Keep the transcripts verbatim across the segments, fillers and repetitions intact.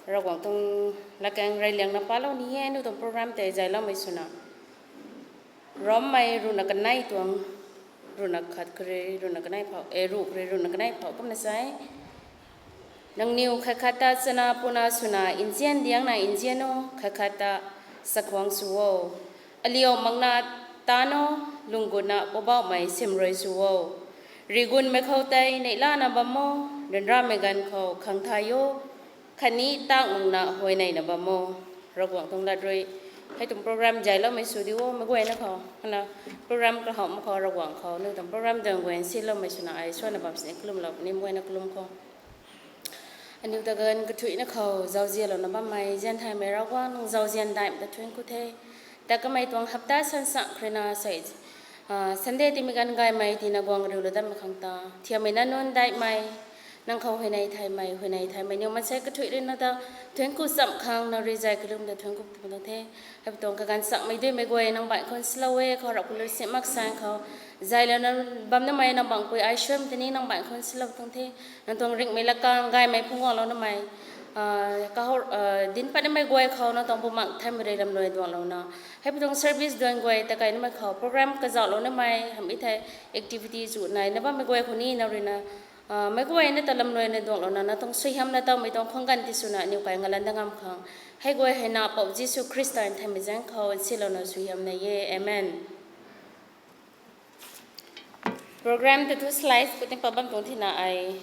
Ravguangc tuang latkaeng reyliangna palou ni e, aniu tuang program tei zayloumei swna. Rommei ruhna kanei tuang, ruhna khat khou rui ruhna kanei phou, e, ruh khou rui ruhna kanei phou kumna sa e. Nangniw khat khat ta chana puna swna nzian diangna nzian o, khat khat ta chakhwang sw o. Aliu makna tan o, lung gutna Poubauhmei simrui sw o. Rigunmei khou tei neihlana bam o, ryanramei ganv khou khang thay o, khatni tak makna huayneina bam o. Ravguangc tuang lat rui hei tuang program zayloumei sw di o, meic guayna khou. Kana program kahowmei khou Ravguangc khou, aniu tuang program duang guay nsiloumei swna ai suanna bam sini kalumlou puni, meic guayna kalum khou. Aniu ta ganv kathuicna khou zauzianlouna bammei, zian thaymei Ravguangc, nang zauzian daihmei ta thuanc ku the. Ta kamei tuang hapta sansak khou ruina sei, Sunday timei ganv gaymei tina guang riulou datmei khang ta thiammei na nunc daihmei, nang khou huayney thaymei, huayney thaymei niw maansei kathuic ruina ta thuanc ku chamh khang nang rui zay kalum ta thuanc ku tuang the. Hei tuang kaganv chakmei duimei guay nang baih khou nsilou e, khou rap khou lu si mak sang khou zaylouna bam namei nang bangpui ai suam tini nang baih khou nsilou tuang the. Nang tuang ringhmei lakang gaymei phungc guanglou namei, kahow, dinc pat namei guay khou nang tuang bumaengh thaymei rui lamlou duanglouna, hei tuang service duang guay ta kai namei khou program kazauhlou namei hamh e thei activity zu naina bammei guay khou ni nang ruina meic guayna ta lamluina duanglouna nang tuang suaihiamna tawmei tuang khwang ganv ti swna aniu kai ngalan dat ngam khang, hei guay hei na Pou Jisu Khrista nthanmei zaeng khou nsilouna suaihiamna e. Amen. Program ta thu slides khou tina pat bam tuang thina ai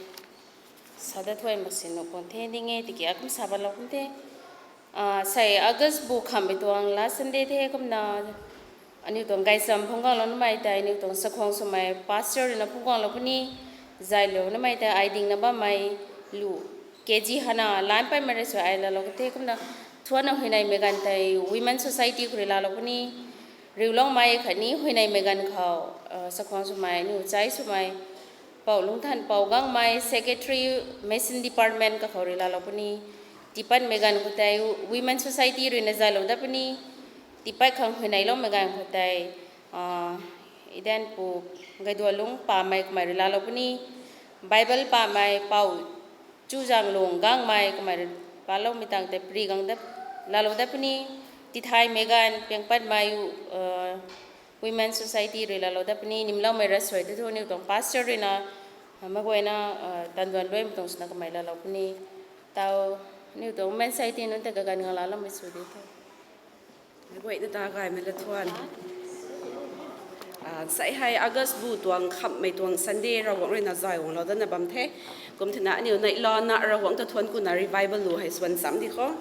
sa dat thuay mak sini nuh khang the, ning e tiki akum sa batlou khang the. Sei August bu khamhmei tuang last Sunday the kumna aniu tuang gaychamv phungc guanglou namei tei aniu tuang chakhwang swmei pastor ruina phungc guanglou puni. Zaylou namei tei ai dingna bammei lu, K G Hana, lan paimei rui sw ai laalou khang the kumna thuanna huayneymei ganv tei Women Society khou rui laalou puni. Riuloumei khatni huayneymei ganv khou chakhwang swmei, aniu chai swmei Pou Lungthanpou Gangmei, Secretary, Mission Department kakhou rui laalou puni. Tiipatmei ganv khou tei Women Society ruina zaylou dat puni. Tiipat khang huayneyloumei ganv khou tei Eden pu Gaidualung Pamei kamei rui laalou puni. Bible pamei Pou Chuzanglung Gangmei kamei rui laalou, mi tang tei pri gang dat, laalou dat puni. Tithaymei ganv piangpatmei Women Society rui laalou dat puni. Nimloumei rasuai tu thu aniu tuang pastor ruina meic guayna tanduan luaimei tuang swna kamei laalou puni. Tau, aniu tuang Women Society nunc tei kaganv ngam laaloumei sw di the. Meic guayna ta gaymei lathuan. Sei hei August bu tuang khamhmei tuang Sunday Ravguangc ruina zay guanglou datna bam the. Kum thina aniu neihlana Ravguangc ta thuanc kuna revival lu hei swan cham di khou.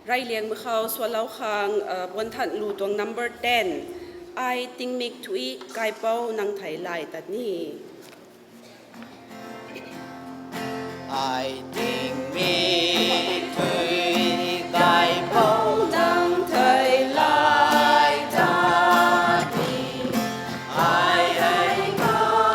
Reyliangmei khou swalou khang puanthan lu tuang number ten. Ai tingmik thui kaipouc nang thei lay tat ni. Ai tingmik thui kaipouc nang thei lay tat ni. Ai, ai, ai,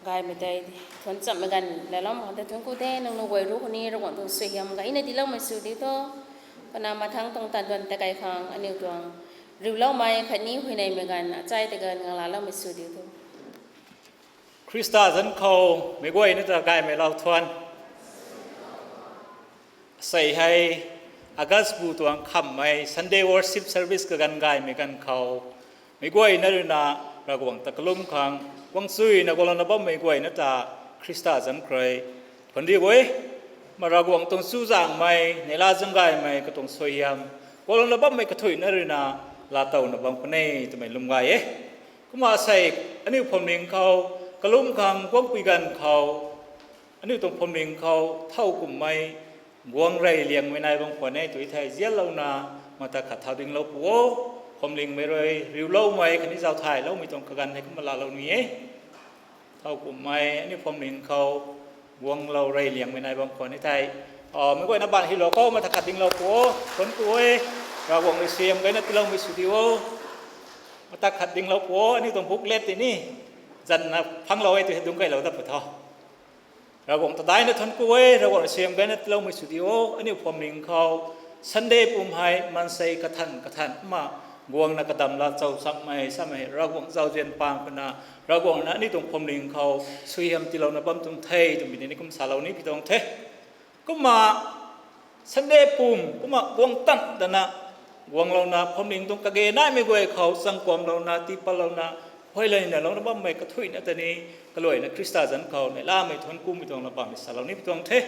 Gaymei tei thuanc chammei ganv laloumei khang tei thuanc ku the. Nangniw guay ruc khou ni Ravguangc tuang suaihiam gayna tiiloumei sw diu tho. Kana mathangc tuang tat duan ta kai khang aniu tuang riuloumei khatni huayneymei ganv achai ta ganv ngalaloumei sw diu tho. Khrista zanc khou meic guayna ta gaymei lou thuanc. Asei hei August bu tuang khamhmei Sunday worship service kaganv gaymei ganv khou meic guayna ruina Ravguangc ta kalum khang guang chuyna guanglouna bammei guayna ta Khrista zanc khou rui thuanc riu e. Ma Ravguangc tuang chuzaenghmei neihla zaeng gaymei katuang suaihiam guanglouna bammei kathuicna ruina laatowna bam kan e twmei lwm gay e. Kumna asei aniu phuamling khou kalum khang guangpui ganv khou aniu tuang phuamling khou thow kumhmei guang rey liangmei nai bam khwan e tw thei zianlouna mata khat thau dinglou pu o. Phuamlingmei rui riuloumei khatni zauthayloumei tuang kaganv hei kumna laalou ni e. Thow kumhmei aniu phuamling khou guanglou rey liangmei nai bam khwan e thei, meic guayna baanv hylou khou mata khat dinglou pu o. Thuanc ku e. Ravguangc rui suaihiam gayna tiiloumei sw diu o. Mata khat dinglou pu o. Aniu tuang booklet tei ni zanna phanglou e tw hei dungc kailou dat pu tho. Ravguangc ta daihna thuanc ku e. Ravguangc rui suaihiam gayna tiiloumei sw diu o. Aniu phuamling khou Sunday pum hei maansei kathan kathan kumna guangna kadam la chau chakmei samei Ravguangc zauzian pang khou na Ravguangc na aniu tuang phuamling khou suaihiam tiilouna bam tuang the twmei ni kum salou ni pi tuang the. Kumna Sunday pum kumna guang tan tana guanglouna phuamling tuang kage naimei guay khou changkuamlouna tiipatlouna huayleyna louna bammei kathuicna ta ni kaluaina Khrista zanc khou neihlamei thuanc kumei tuang la bammei salou ni pi tuang the.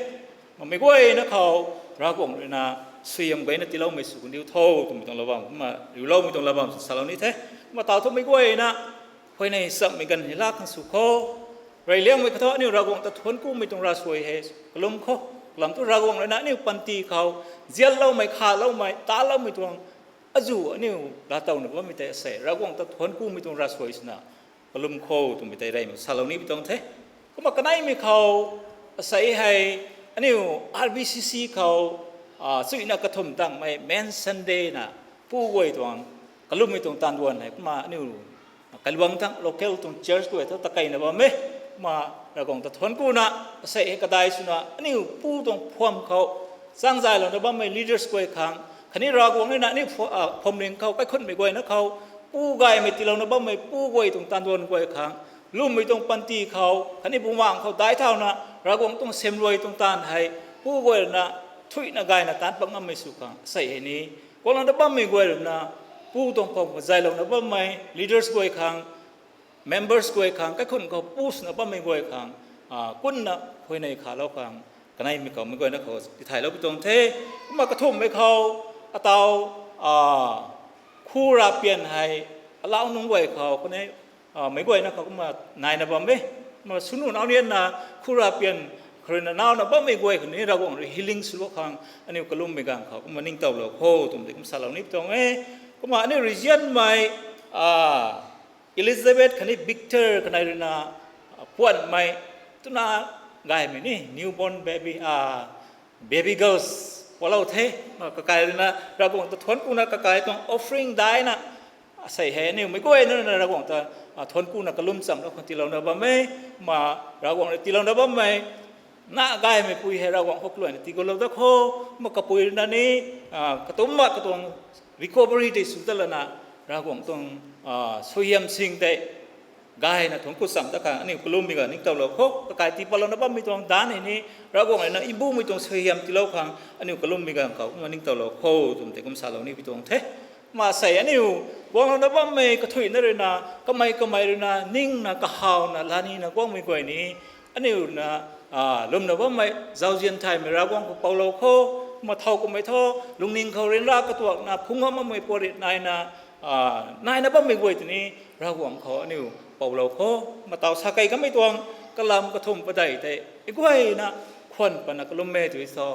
Mamei guayna khou Ravguangc ruina suaihiam gayna tiiloumei sw kan diu tho twmei tuang la bam kumna riuloumei tuang la bam sw salou ni the. Kumna taw thumei guayna huayney chammei ganv ni laa khang sw khou rey liangmei kha thu aniu Ravguangc ta thuanc kumei tuang ravsuai hei kalum khou kalam thu Ravguangc ruina aniu panty khou zianloumei khaloumei taloumei tuang azuh aniu laatowna bammei tei asei Ravguangc ta thuanc kumei tuang ravsuai swna kalum khou twmei tei reymei salou ni pi tuang the. Kumna kaneimei khou asei hei aniu R B C C khou chuina kathumh tangmei Men's Sunday na pu guay tuang kalummei tuang taanv duan hei kumna aniu kailuang tang local tuang church guay thu takeina bam e. Kumna Ravguangc ta thuanc kuna asei hei kadai swna aniu pu tuang phuam khou changzaylouna bammei leaders guay khang khatni Ravguangc ruina aniu phuamling khou kaikhunmei guayna khou pu gaymei tiilouna bammei pu guay tuang taanv duan guay khang lwmmei tuang panty khou khatni bumaengc khou daic thauna Ravguangc tuang siamruai tuang taanv hei pu guay ruina thuicna gayna taanc pat ngammei sw khang asei hei ni guanglouna bammei guay ruina pu tuang phuam khou zaylouna bammei leaders guay khang members guay khang kaikhun khou pu swna bammei guay khang kunna huayney khalou khang kaneimei khou meic guayna khou tithaylou pi tuang the. Kumna kathumhmei khou ataw khu rapian hei alau nunc guay khou kane meic guayna khou kumna naina bam e. Kumna swnu nau nianna khu rapian khou ruina nauna bammei guay khou ni Ravguangc rui healing swlou khang aniu kalummei ganv khou kumna ningtowlou kho twmei tei kum salou ni pi tuang e. Kumna aniu regionmei Elizabeth khatni Victor kanei ruina puanmei twna gaymei ni newborn baby baby girls palou the. Kakai ruina Ravguangc ta thuanc kuna kakai tuang offering daina asei hei aniu meic guayna ruina Ravguangc ta thuanc kuna kalum chamlou khang tiilouna bam e. Kumna Ravguangc rui tiilouna bammei na gaymei pui hei Ravguangc khou kaluaina tiigoulou dat kho. Kumna kapui ruina ni katumna katuang recovery tei sw ta lana Ravguangc tuang suaihiam sing tei gayna thuanc ku cham ta khang aniu kalummei ganv ningtowlou kho. Kakai tiipatlouna bammei tuang danv hei ni Ravguangc ruina mbumei tuang suaihiam tiilou khang aniu kalummei ganv khou kumna ningtowlou kho twmei tei kum salou ni pi tuang the. Kumna sei aniu guanglouna bammei kathuicna ruina kamei kamei ruina ningna kahawna lanina guangmei guay ni aniu ruina lwmna bammei zauzian thaymei Ravguangc khou poulou kho. Kumna thow kummei thu lungning khou ryanra katuakna phungc ngam makmei puatrit naina naina bammei guay tei ni Ravguangc khou aniu poulou kho. Kumna taw sa kei kamei tuang kalam kathumh padeih tei meic guayna khwan pana kalum e tw thu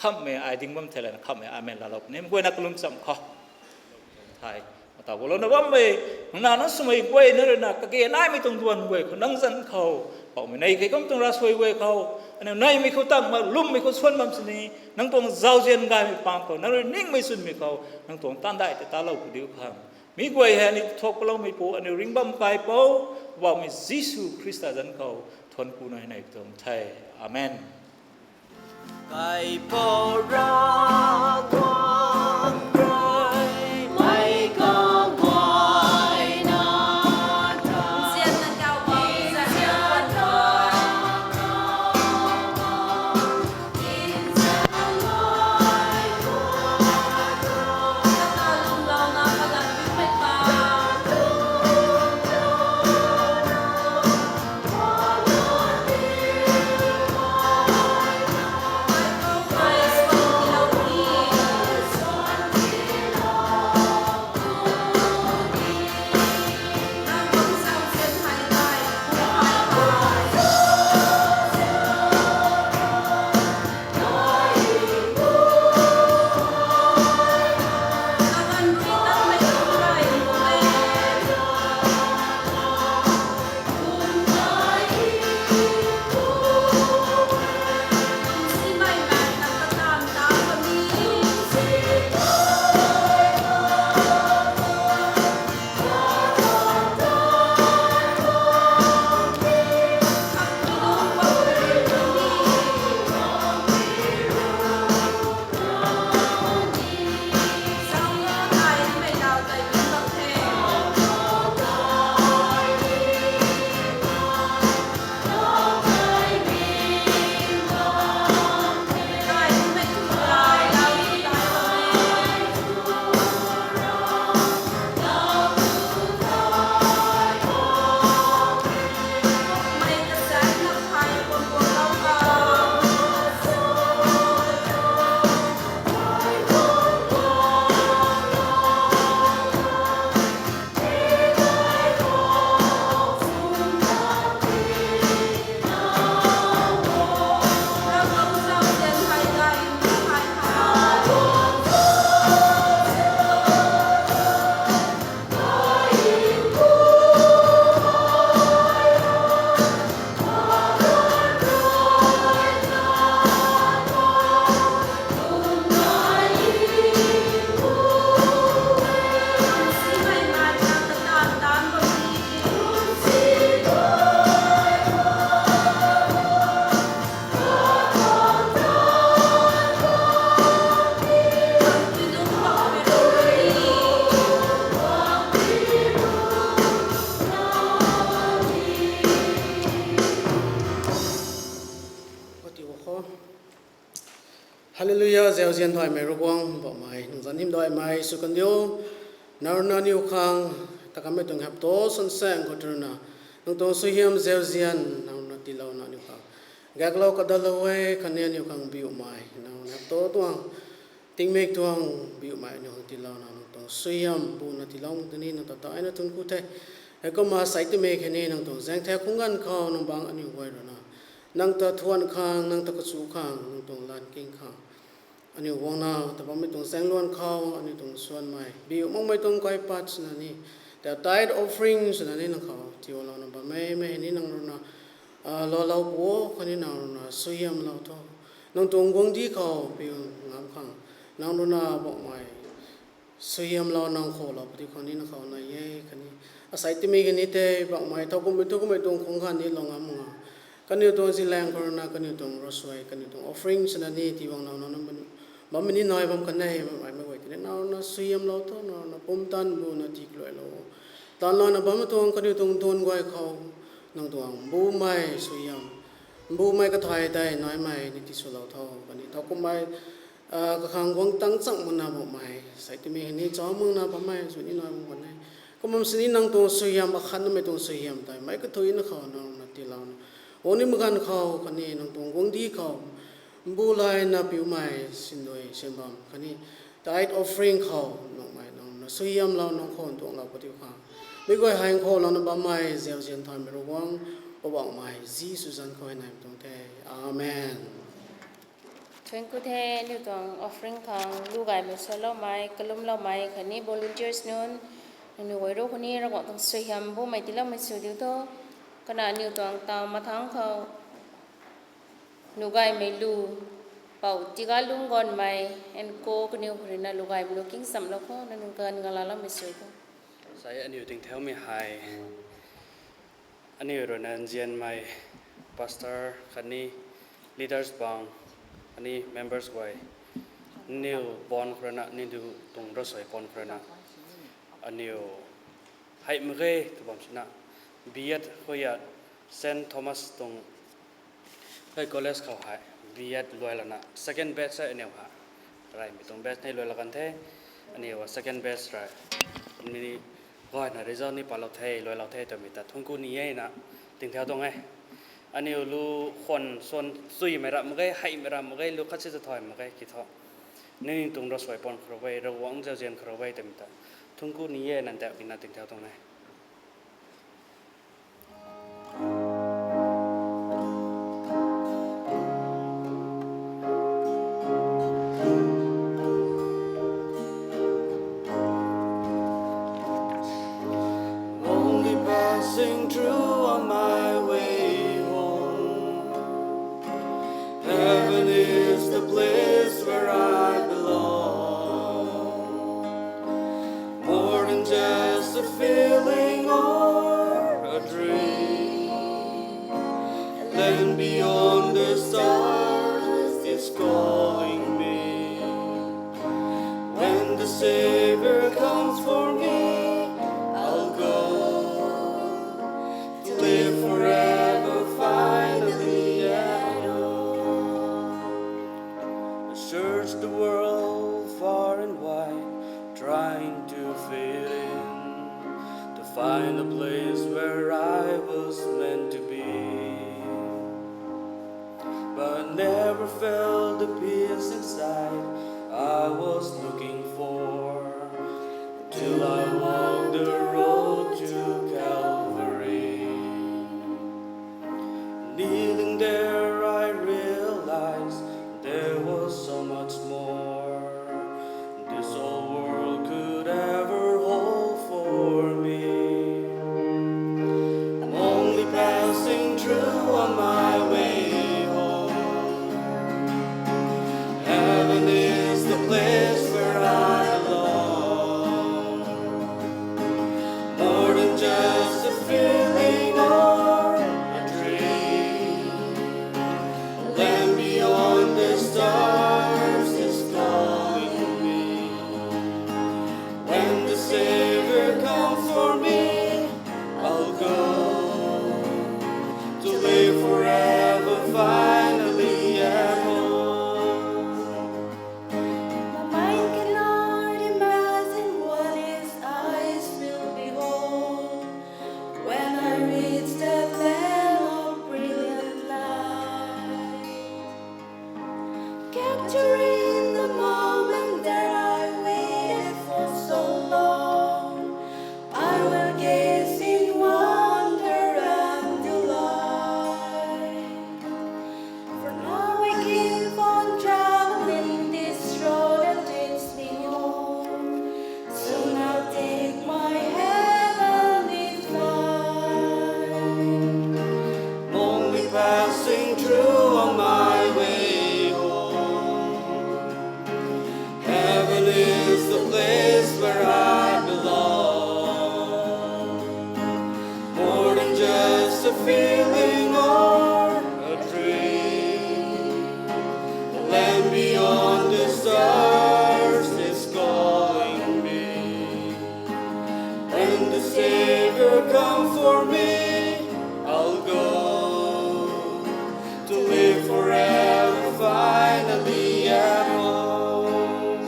khamhmei ai ding bam thei lana khamhmei amen laalou puni. Meic guayna kalum cham khou thei mata gulouna bammei nang na nang swmei guayna ruina kage naimei tuang duan guay khou nang zanc khou poumei nei kei kum tuang ravsuai guay khou aniu neimei khou tangmei lwmmei khou suan bam sini nang tuang zauzian gaymei pang khou nang rui ningmei chwnmei khou nang tuang taanv daih tei talou pu diu khang mi guay hei aniu thuak paloumeipu aniu ringc bam kaipouc Poubauhmei Jisu Khrista zanc khou thuanc kuna hei nai tuang the. Amen. Kaipouc Ravguangc rui mei kaguayna ta. Hallelujah, zauzian thaymei Ravguangc Poubauhmei, nang zanc hymdaihmei sw kandiu. Nang rui na aniu khang, ta kanmei tuang hapta suansaeng khou rui na, nang tuang suaihiam zauzian nang rui na tiilouna aniu khang gaeklou kadatlou e. Khatni aniu khang biumei nang rui na hapta tuang tingmik tuang biumei aniu khang tiilouna nang tuang suaihiam buna tiilou tini nang ta taina thuanc ku the. Heikumna sei timei khatni nang tuang zaeng thak khung ganv khou nang bangc aniu guay rui na, nang ta thuan khang, nang ta kachu khang, nang tuang lat king khang, aniu guangna ta bammei tuang zaengluan khou aniu tuang suanmei biu makmei tuang kaipat swna ni, ta tithe offering swna ni nang khou tiilouna bammei mei ni nang rui na, a, laalou pu o. Khatni nang rui na suaihiamlou tho. Nang tuang guangcdic khou piu ngam khang nang rui na Poubauhmei suaihiamlou nang khou lou pudi khou ni nang khou nai e. Khatni asei timei khatni tei Poubauhmei thowkumhmei thu kummei tuang khung khan ni lou ngam nga, kaniw tuang zilaeng khou rui na kaniw tuang ravsuai, kaniw tuang offering swna ni tiiwanglouna bammei ni nai bam kan e. Meic mei guay tini nang rui na suaihiamlou tho, nang rui na pumtan buna tiiluailou. Tanlouna bammei tuang kaniw tuang duan guay khou nang tuang mbumei suaihiam, mbumei kathay tei naimei ni tiswlou tho. Khatni thowkumhmei, a, kakhang guang tang chang makna Poubauhmei sei timei khatni chau makna bammei sw ni nai bam kan e. Kumna sini nang tuang suaihiam, akhatnamei tuang suaihiam tei meic kathuicna khou nang rui na tiilouna, o ni maganv khou khatni nang tuang guangcdic khou mbu layna piumei sindui sinbam khatni tithe offering khou nangmei nang rui na suaihiamlou nang khou ntuanglou pudi khang, mei guay hei nkhoulouna bammei zauzian thaymei Ravguangc Poubauhmei Jisu zanc khou hei nai tuang the. Amen. Thuanc ku the. Aniu tuang offering khang lu gaymei suailoumei, kalumloumei khatni volunteers nunc, nangniw guay rui khatni Ravguangc tuang suaihiam bumei tiiloumei sw diu tho. Kumna aniu tuang taw mathangc khou lu gaymei lu, Pou Tigalungc Gonmei and co kaniw khou rui na lu gaymei lu kingchamlou khou nangniw ganv galaloumei sw tho. Sei aniu tingthaumei hei Aniu ruina nzianmei pastor khatni leaders bang, ani members guay, niw paan khou ruina, niw tuang ravsuai paan khou ruina, aniu hei mak ge tw bam sina, B.Ed khou ya Saint Thomas tuang hei college khou hei B.Ed luai lana second batch hei aniu ha, reymei tuang batch ni luai la kan the, aniu second batch rei, mi ni gayna result ni palou the, luailou the twmei ta thungc ku ni e na tingthau tuang e. Aniu lu khwan swan chuimei ram mak ge, heimei ram mak ge, lu khat si ta thay mak ge ki thu, ningtuang ravsuai paan khou rui, Ravguangc zauzian khou rui twmei ta thungc ku ni e na ntak ina tingthau tuang e. Only passing through on my way home. Heaven is the place where I belong. More than just a feeling or a dream. A land beyond the stars is calling me. When the Savior comes for me, I'll go to live forever, finally at home. I search the world far and wide, trying to fit in, to find a place where I was meant to be. But never felt the peace inside I was looking for, till I walked the road to Calvary. Kneeling there, I realized there was so much more this old world could ever hold for me. I'm only passing through on my way home. Heaven is the place where I belong. More than just a feeling or a dream. A land beyond the stars is calling me. When the Savior comes for me, I'll go to live forever, finally at home. My mind cannot imagine what his eyes will behold when I reach that land of brilliant light. Capturing the moment that I waited for so long, I will gaze in wonder and delight. For now I keep on traveling this road that leads me home. Soon I'll take my heavenly flight. I'm only passing through on my way home. Heaven is the place where I belong. More than just a feeling or a dream. The land beyond the stars is calling me. When the Savior comes for me, I'll go to live forever, finally at home.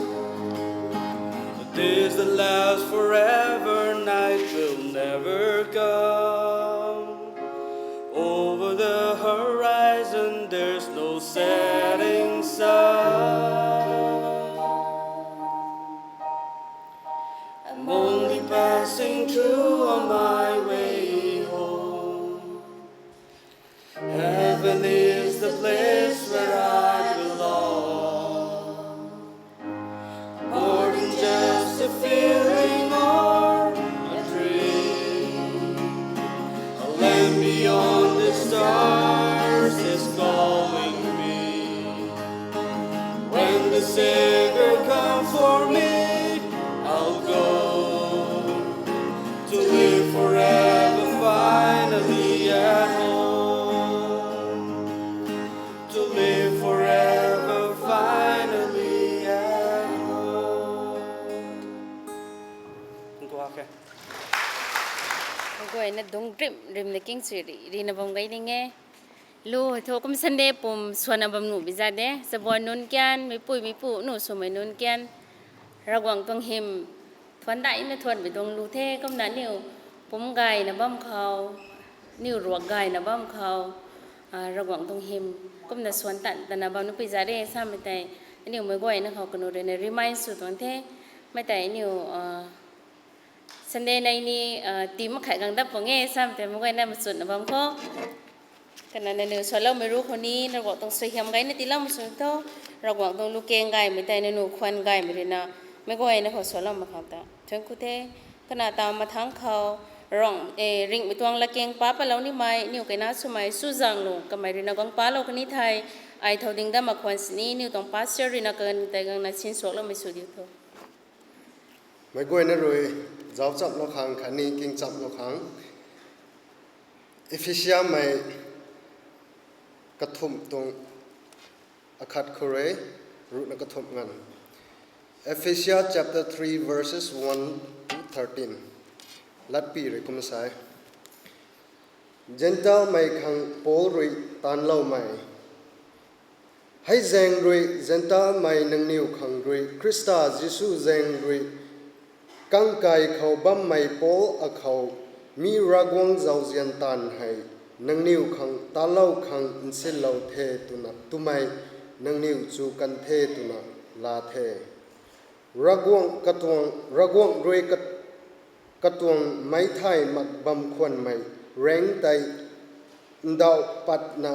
But this the last forever night will never come. Over the horizon, there's no setting sun. I'm only passing through on my way home. Heaven is the place where I belong. More than just a feeling or a dream. A land beyond the stars is calling me. When the Savior comes for me, I'll go to live forever, finally Lungrim rimna king chui ri, rina bam gay ning e. Lu thu kum Sunday pum swanna bam nuh bi za de. Chabuan nunc kian, meipui meipu nuh swmei nunc kian, Ravguangc tuang hym thuan daihna thuanmei tuang lu the. Kumna aniu pum gayna bam khou, aniu ruak gayna bam khou, ah, Ravguangc tuang hym kumna swan tan tana bam nuh bi za de samei tei, aniu meic guayna khou kanu ruina remind sw tuang the. Mei tei aniu, ah, Sunday nei ni, ah, ti mak khat gang dap pung e samei tei meic guayna machutna bam khou. Kana nangniw swloumei ru khou ni, Ravguangc tuang suaihiam gayna tiiloumei sw tho, Ravguangc tuang lukeng gaymei tei nangniw khwan gaymei ruina, meic guayna khou swloumei khou ta thuanc ku the. Kana ta mathangc khou, rang, eh, ringhmei tuang lakeng pa palou nimei, aniu kena swmei, Suzanglung kamei ruina guang palou kani thei, ai thau ding dat mak khwan sini, aniu tuang pastor ruina kan tei gangna sinsuakloumei sw diu tho. Meic guayna rui zauc chamlou khang khatni king chamlou khang. Ephesiamei kathumh tuang akhat khou rui ruhna kathumh nganv. Ephesia chapter three verses one to thirteen. Latpi rui kum sa e. Gentilemei khang Paul rui taanloumei. Hei zaeng rui Gentilemei nangniw khang rui Khrista Jisu zaeng rui kangkai khou bammei Paul akhou mi Ravguangc zauzian taanv hei nangniw khang taanclou khang nsinlou the twna twmei nangniw chu kan the twna laa the. Ravguangc katuang, Ravguangc rui kat-, katuang meic thay mak bam khwanmei raengc tei ndauh patna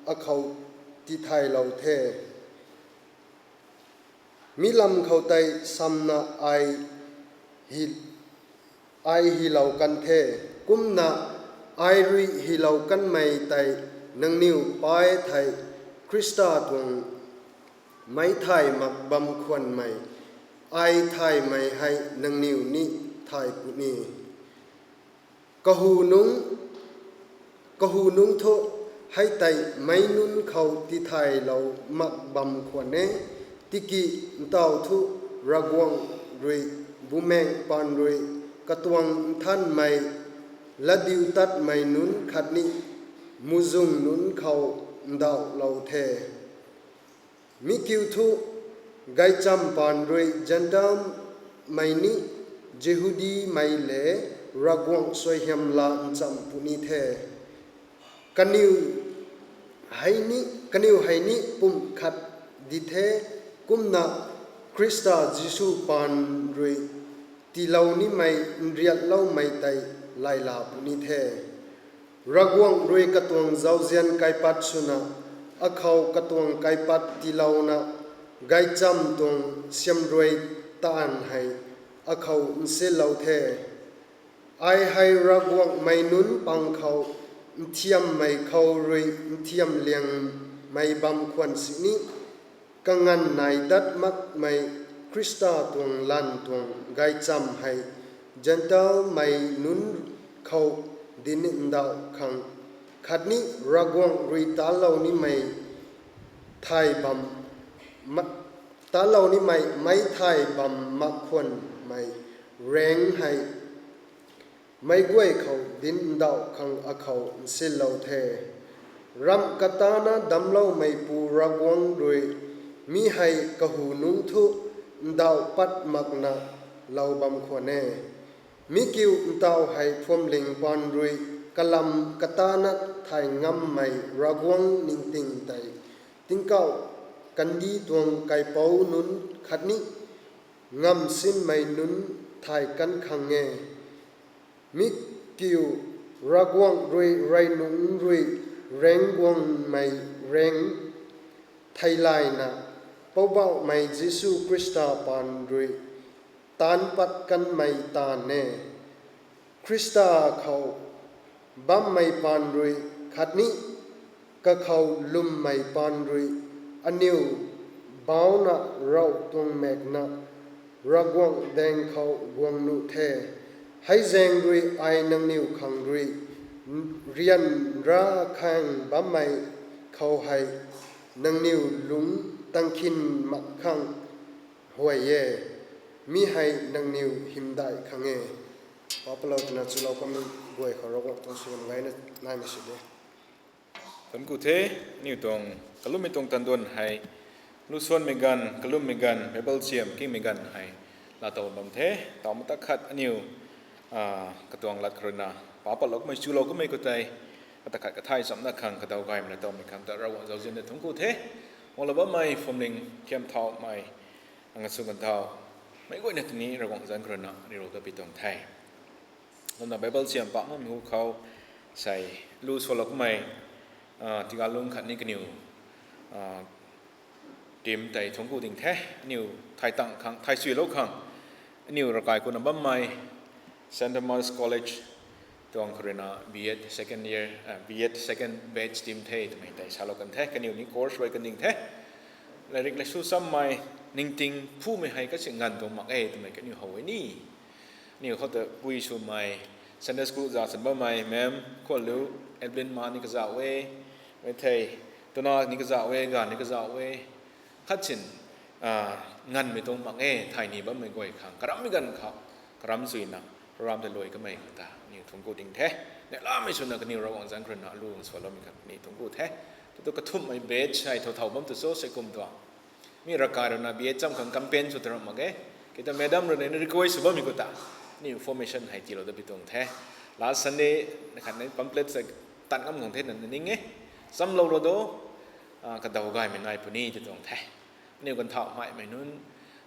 akhou tithaylou the. Mi lam khou tei samna ai hi, ai hilou kan the. Kumna ai rui hilou kanmei tei nangniw pai thei Khrista tuang meic thay mak bam khwanmei, ai thaymei hei nangniw ni thay puni. Kahu nungc, kahu nungc thu hei tei meic nunc khou tithaylou mak bam khwan e, tiki ntauh thu Ravguangc rui, Bumaengh paan rui, katuang nthanmei, latdiutatmei nunc khatni muhzwng nunc khou ndauhlou the. Mi kiu thu, gaychamv paan rui Gentilemei ni, Jihudimei le Ravguangc suaihiam laa ncham puni the. Kaniw hei ni, kaniw hei ni pumh khat di the, kumna Khrista Jisu paan rui tiilou nimei nriatloumei tei layla puni the. Ravguangc rui katuang zauzian kaipat swna, akhou katuang kaipat tiilouna, gaychamv tuang siamruai taanv hei akhou nsinlou the. Ai hei Ravguangcmei nunc pang khou nthiammei khou rui nthiamliangmei bam khwan sini, kanganv nai dat makmei Khrista tuang lanv tuang gaychamv hei Gentilemei nunc khou dinc ndauh khang khatni Ravguangc rui taanclou nimei thay bam, ma-, taanclou nimei meic thay bam mak khwanmei raengc hei meic guay khou dinc ndauh khang akhou nsinlou the. Ramh katana damcloumeipu Ravguangc rui mi hei kahu nungc thu ndauh pat makna lou bam khwan e. Mi kiu ntauh hei phuamling paan rui kalam katana thay ngammei Ravguangc ningting tei tingkauh kandih tuang kaipouc nunc khatni ngamv sinmei nunc thay kan khang e. Mi kiu Ravguangc rui rey nungc rui raengc guangmei raengc theilayna, Poubauhmei Jisu Khrista paan rui taanc pat kanmei taanv e. Khrista khou bammei paan rui khatni kakhou lwmmei paan rui aniu bauna rauh tuang maekna Ravguangc daeng khou guang nuh the. Hei zaeng rui ai nangniw khang rui ryanra khang bammei khou hei nangniw lungc tangkhin mak khang huay e. Mi hei nangniw hymdaih khang e. Pa palou twna chulou kamei. Guay khou Ravguangc tuang suaihiam gayna naimei sw de. Thuanc ku the, aniu tuang kalummei tuang tanduan hei, lusuanmei ganv, kalummei ganv, Bible siam kingmei ganv hei, laatow bam the, taw matak khat aniu, ah, katuang lat khou ruina, pa patlou kummei, chulou kummei khou tei, katak khat kathay chamna khang, kadaw gaymei na tawmei khang ta Ravguangc zauzian na thuanc ku the, guanglou bammei, phwamling khiam thaumei, anga sw kan thau, meic guayna tini Ravguangc zanc khou ruina, ni rou ta pi tuang the. Kumna Bible siam pak makmei hu khou, sei, lu sualou kummei, ah, tiga lung khat ni kaniw, ah, team tei thuanc ku ding the, aniu thay tang khang, thay suilou khang, aniu ravkai kuna bammei, Saint Thomas College, tuang khou ruina B Ed second year, ah, B Ed second batch team the, twmei tei salou kan the, kaniw ni course rui kan ding the. Lairik laisu chammei, ningting phumei hei kasi nganv tuang mak e, twmei kaniw how e ni. Aniu khou ta pui swmei, Sunday school za chan bammei, ma'am, khou lu, Evelyn ma ni kazauh e, mei thei, tuna ni kazauh e, ga ni kazauh e, khat sin, ah, nganvmei tuang mak e, thay ni bammei guay khang, karammei ganv khou, karam zuina, program ta lui kamei khang ta, aniu thuanc ku ding the. Neihlamei swna kaniw Ravguangc zanc khou ruina, lu sualoumei khat ni thuanc ku the. Tutu kathumhmei batch hei thow thow bam tu cho, sei kum tuang. Mi ravkai ruina B Ed cham khang campaign sw ta ram mak e. Kei ta madam ruina ni request sw bammei khou ta, ni information hei tiilou ta pi tuang the. Last Sunday, na khat ni pamphlet sa tan ngam khang the na ning e. Chamlou ro do, ah, kadaw gaymei nai puni ti tuang the. Aniu ganv thau maimei nunc,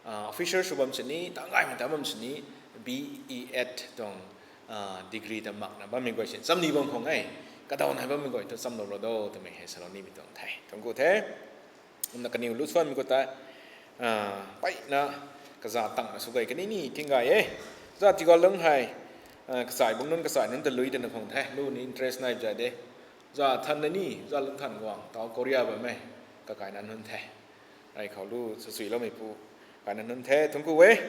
ah, officer sw bam sini, tang gaymei ta bam sini, B Ed tuang, ah, degree ta makna bammei guay sin, cham ni bam khang e, kadaw nai bammei guay tu chamlou ro do, twmei hei salou nimei tuang the. Thuanc ku the. Kumna kaniw lu suanmei khou ta, ah, peina kaza tangna sw gay kani ni thing gay e. Za tiga lung hei, ah, kachai bung nunc kachai nunc ta lui tana khang the, lu ni interest nai zay de. Za than na ni, za lung than guang, tau Korea bammei, kakaina nunc the. Ai khou lu sasuiloumeipu, kaina nunc the, thuanc ku e.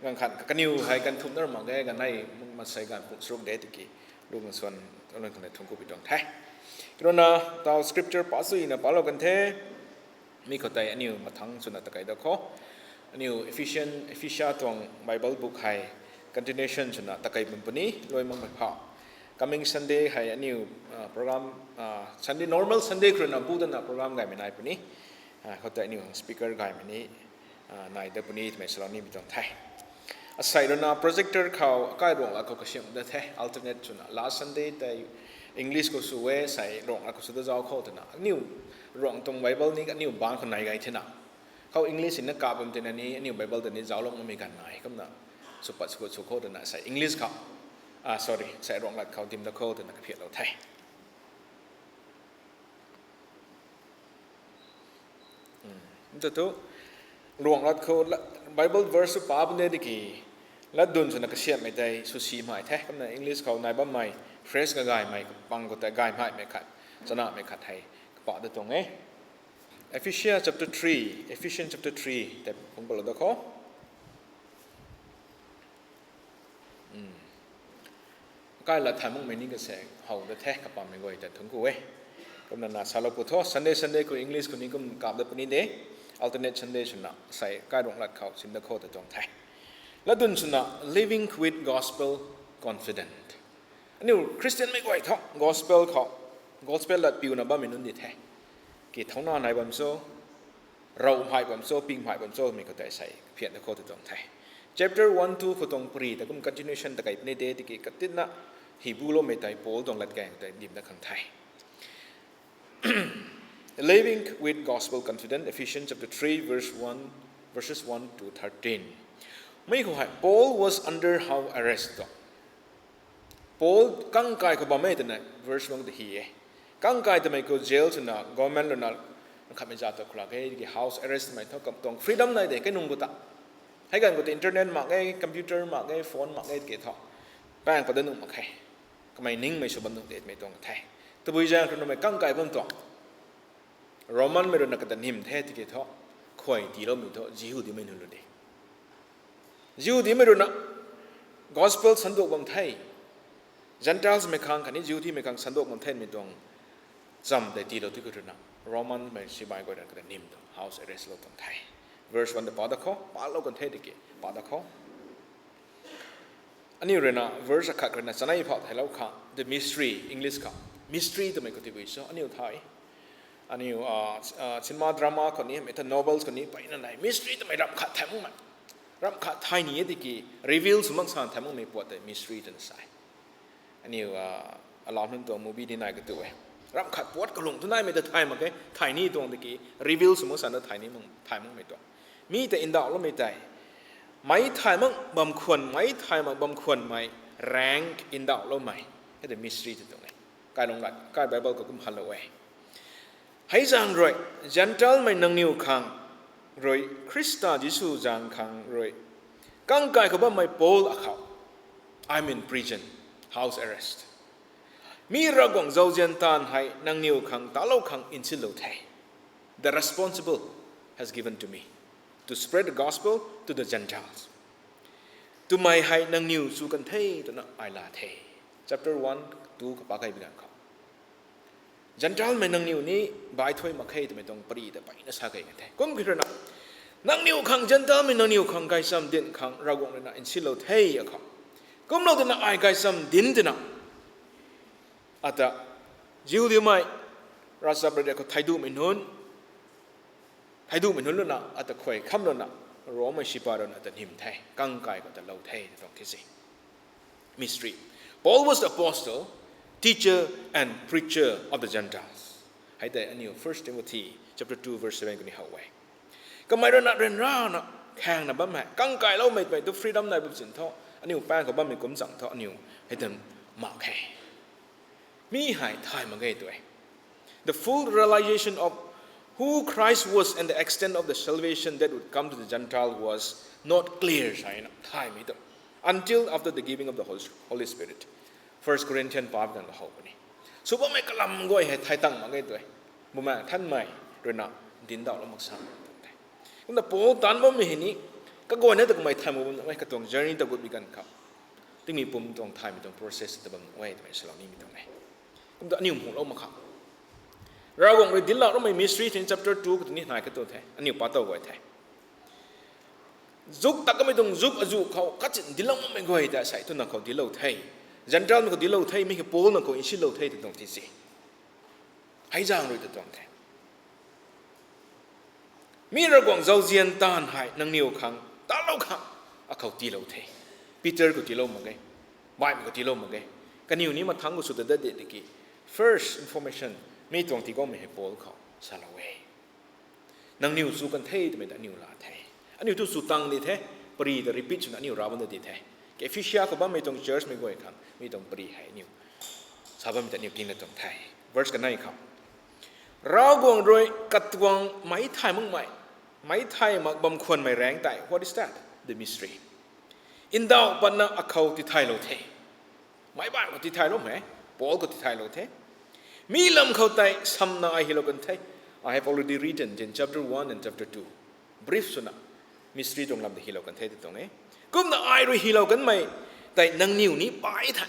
Ganv khat kaniw hei ganv thumh na ram mak ge, ganv nei, masei ganv pung charuk de tiki, lu ngan suan, lun khang thuanc ku pi tuang the. Kei ruina, tau scripture pa suina palou kan the, mi khou tei aniu mathang swna takei da khou. Aniu Ephesian, Ephesia tuang Bible book hei continuation swna takei bam puni, lui makmei pha. Coming Sunday hei aniu, ah, program, ah, Sunday, normal Sunday khou ruina bu dana program gaymei nai puni. Ah, khou tei aniu speaker gaymei ni, ah, nai da puni twmei salou nimei tuang the. Asei ruina projector khou akai Ruanglat khou kasiam da the, alternate swna. Last Sunday tei English khou sw e, sei Ruanglat khou sw da zauc khou twna. Aniu Ruang tuang Bible ni aniu bangc khou nai gay thena. Khou English na kap bam tina ni, aniu Bible ta ni zauclou makmei ganv nai, kumna. Sw pat sw pat sw khou twna sei English khou. Ah, sorry, sei Ruanglat khou dim da khou twna kaphiatlou the. Hmm. Nta tu, Ruanglat khou la-, Bible verse sw pa pun de tiki, latdyn swna kasiamhmei tei swsimei the, kumna English khou nai bammei, phrase kagaymei, kapang khou tei gaymei khat, chanamei khat hei, kapa da tuang e. Ephesia chapter three, Ephesians chapter three, tei pung palou da khou. Hmm. Kai lat thay makmei ni kaseng how da the, kapammei guay ta thuanc ku e. Kumna na salou pu tho, Sunday, Sunday khou English khou ni kum kap da puni de, alternate Sunday swna, sei kai Ruanglat khou sim da khou ta tuang the. Latdyn swna, living with gospel confident. Aniu Christian mei guay tho, gospel khou, gospel lat piuna bammei nunc di the. Ki thauna nai bam cho, raumhai bam cho, pingmhai bam cho, mi khou tei sei, phian da khou ta tuang the. Chapter one, two khou tuang pari ta kum continuation ta kai puni de, tiki katinna hi buloumei tei Paul tuang latkaeng tei dim da khang the. Living with gospel confidence, Ephesians chapter three, verse one, verses one to thirteen. Mi khou hei, Paul was under house arrest tu. Paul kangkai khou bam e twna verse one ta hi e. Kangkai twmei khou jail swna, government luna, khatmei zat ta khou lak e, ki house arrest twmei thu kam tuang freedom nai de, kei nung khou ta. Hei ganv khou ta internet mak e, computer mak e, phone mak e, ke thu. Pang pat da nuh mak khe. Kamei ningmei sw bam nuh de twmei tuang the. Tabui zaeng khou numei kangkai bam tuang. Romanmei rui na kata nim the tiki thu, khuay tiiloumei thu, Jihudimei nunc lu de. Jihudimei rui na gospel sanduak bam the. Gentilesmei khang khatni Jihudimei khang sanduak bam themei tuang cham tei tiilou tiki rui na, Romanmei sibai guay rui na kata nim tuang, house arrest lou tuang the. Verse one ta pa da khou, palou kan the tiki, pa da khou. Aniu ruina verse akhat ruina chanei phau theilou khang, the mystery, English khou. Mystery twmei khou tabui cho, aniu thay. Aniu, ah, ah, cinema drama khou ni, mei ta novels khou ni, mpeyna nai. Mystery twmei ramh khat thay makmei. Ramh khat thay ni e tiki, reveal sw mak san thay makmei puat tei mystery twna sa e. Aniu, ah, alau nunc tuang movie ni nai katu e. Ramh khat puat kalung tu naimei ta thay mak e, thay ni tuang tiki, reveal sw mak san ta thay ni mak, thay makmei tuang. Mi ta ndauhloumei tei. Meic thay mak bam khwan, meic thay mak bam khwanmei, rank ndauhloumei. Hei ta mystery ta tuang e. Kailung lat, kai Bible khou kum halou e. Hei zaeng rui, Gentilemei nangniw khang rui, Khrista Jisu zaeng khang rui, kangkai khou bammei Paul akhou, I'm in prison, house arrest. Mi Ravguangc zauzian taanv hei nangniw khang talou khang nsilou the. The responsible has given to me to spread the gospel to the Gentiles. Twmei hei nangniw chu kan the twna ai la the. Chapter one, two khou pa kai bi ganv khou. Gentilemei nangniw ni baithuai mak khe twmei tuang pari ta mpeyna sa kei kan the. Kum ki ruina, nangniw khang Gentilemei nangniw khang gaychamv dinc khang Ravguangc ruina nsilou the akhou. Kumlou twna ai gaychamv dinc twna. Ata, Jihudimei, ravchap rade khou thaiduhmei nunc, thaiduhmei nunc luna, ata khuay kham luna, Rommei sipai ruina ata nim the, kangkai khou ta lou the, ta tuang the se. Mystery. Paul was the apostle, teacher and preacher of the Gentiles. Hei tei aniu First Timothy chapter two verse seven khou ni how e. Kamei ruina ryanrana khaengna bam hei, kangkailoumei twmei tu freedom nai bam sin thu, aniu pang khou bammei kum chang thu, aniu hei ta mak khe. Mi hei thay mak ge tu e. The full realization of who Christ was and the extent of the salvation that would come to the Gentile was not clear, sa na thaymei tu. Until after the giving of the Hol-, Holy Spirit. First Corinthians pa ganv khou how puni. Sw bammei kalam guay hei thay tang mak ge tu e. Bumaengh Nthanmei ruina dinc ndauhlou mak sa tang the. Kumna Paul taanc bammei hei ni, kaguayna ta kamei thay mak bam nuh e, katuang journey ta gut bi ganv khou. Tingmei pum tuang thaymei tuang process ta bam nuh e twmei salou nimei tuang e. Kumta aniu mhulou mak kha. Ravguangc rui dinclou ramei mystery tin chapter two khou tini nai katu the. Aniu pa tow guay the. Zuk tak kamei tuang zuk azu khou kachin dinclou makmei guay ta sei twna khou dinclou the. Gentile mei khou dinclou the, mi hei Paul na khou nsilou the ta tuang ti se. Hei zaeng rui ta tuang the. Mi Ravguangc zauzian taanv hei nangniw khang talou khang akhou tiilou the. Peter khou tiilou mak ge. Baihmei khou tiilou mak ge. Kaniw ni mathangc khou sw ta dat de tiki first information mi tuang tigaumei hei Paul khou salou e. Nangniw chu kan the twmei ta aniw la the. Aniu tu chu tang di the, pari ta repeat swna aniu ra bam da di the. Ka Ephesia khou bammei tuang church mei guay khang mi tuang pari hei aniu sa bammei ta aniu king na tuang the. Verse kanei khou, Ravguangc rui katuang meic thay makmei, meic thay mak bam khwanmei raengc tei, what is that? The mystery. Ndauh patna akhou tithaylou the. Meic baanv khou tithayloumei, Paul khou tithaylou the. Mi lam khou tei samna ai hylou kan the. I have already written in chapter one and chapter two. Brief swna, mystery tuang lam ta hylou kan the ta tuang e. Kumna ai rui hylou kanmei tei nangniw ni pai the.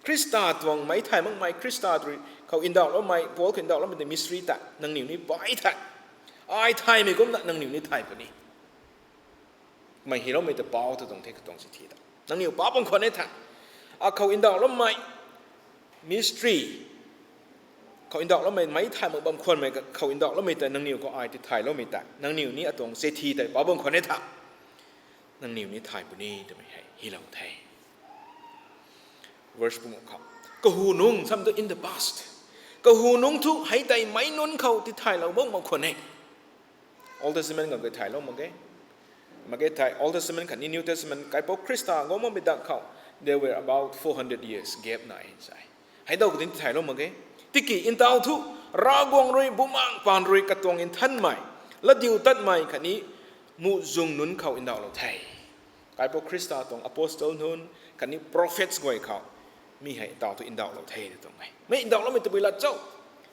Khrista tuang meic thay makmei, Khrista rui khou ndauhloumei, Paul khou ndauhloumei tei mystery ta nangniw ni pai the. Ai thaymei kumna nangniw ni thay puni. Mei hyloumei ta pau ta tuang the katuang si thi ta. Nangniw pau bam khwan e tha. Akhou ndauhloumei mystery. Khou ndauhloumei, meic thay mak bam khwanmei khou ndauhloumei ta nangniw khou ai tithayloumei ta. Nangniw ni atuang si thi tei pau bam khwan e tha. Nangniw ni thay puni twmei hei hylou the. Verse pung khou. Kahu nungc sam tu in the past. Kahu nungc thu hei tei meic nunc khou tithaylou bam mak khwan e. Old Testament khou tithaylou mak ge. Mak ge thei Old Testament khatni New Testament kaipouc Khrista guang makmei dak khou, there were about four hundred years gap nai sa e. Hei dau khou tithaylou mak ge. Tiki ndauh thu, Ravguangc rui, Bumaengh Paan rui katuang nthanmei, latdiutatmei khatni muhzwng nunc khou ndauhlou the. Kaipouc Khrista tuang apostle nunc khatni prophets guay khou, mi hei ndauh thu ndauhlou the ta tuang e. Mi ndauhloumei tabui lat cho?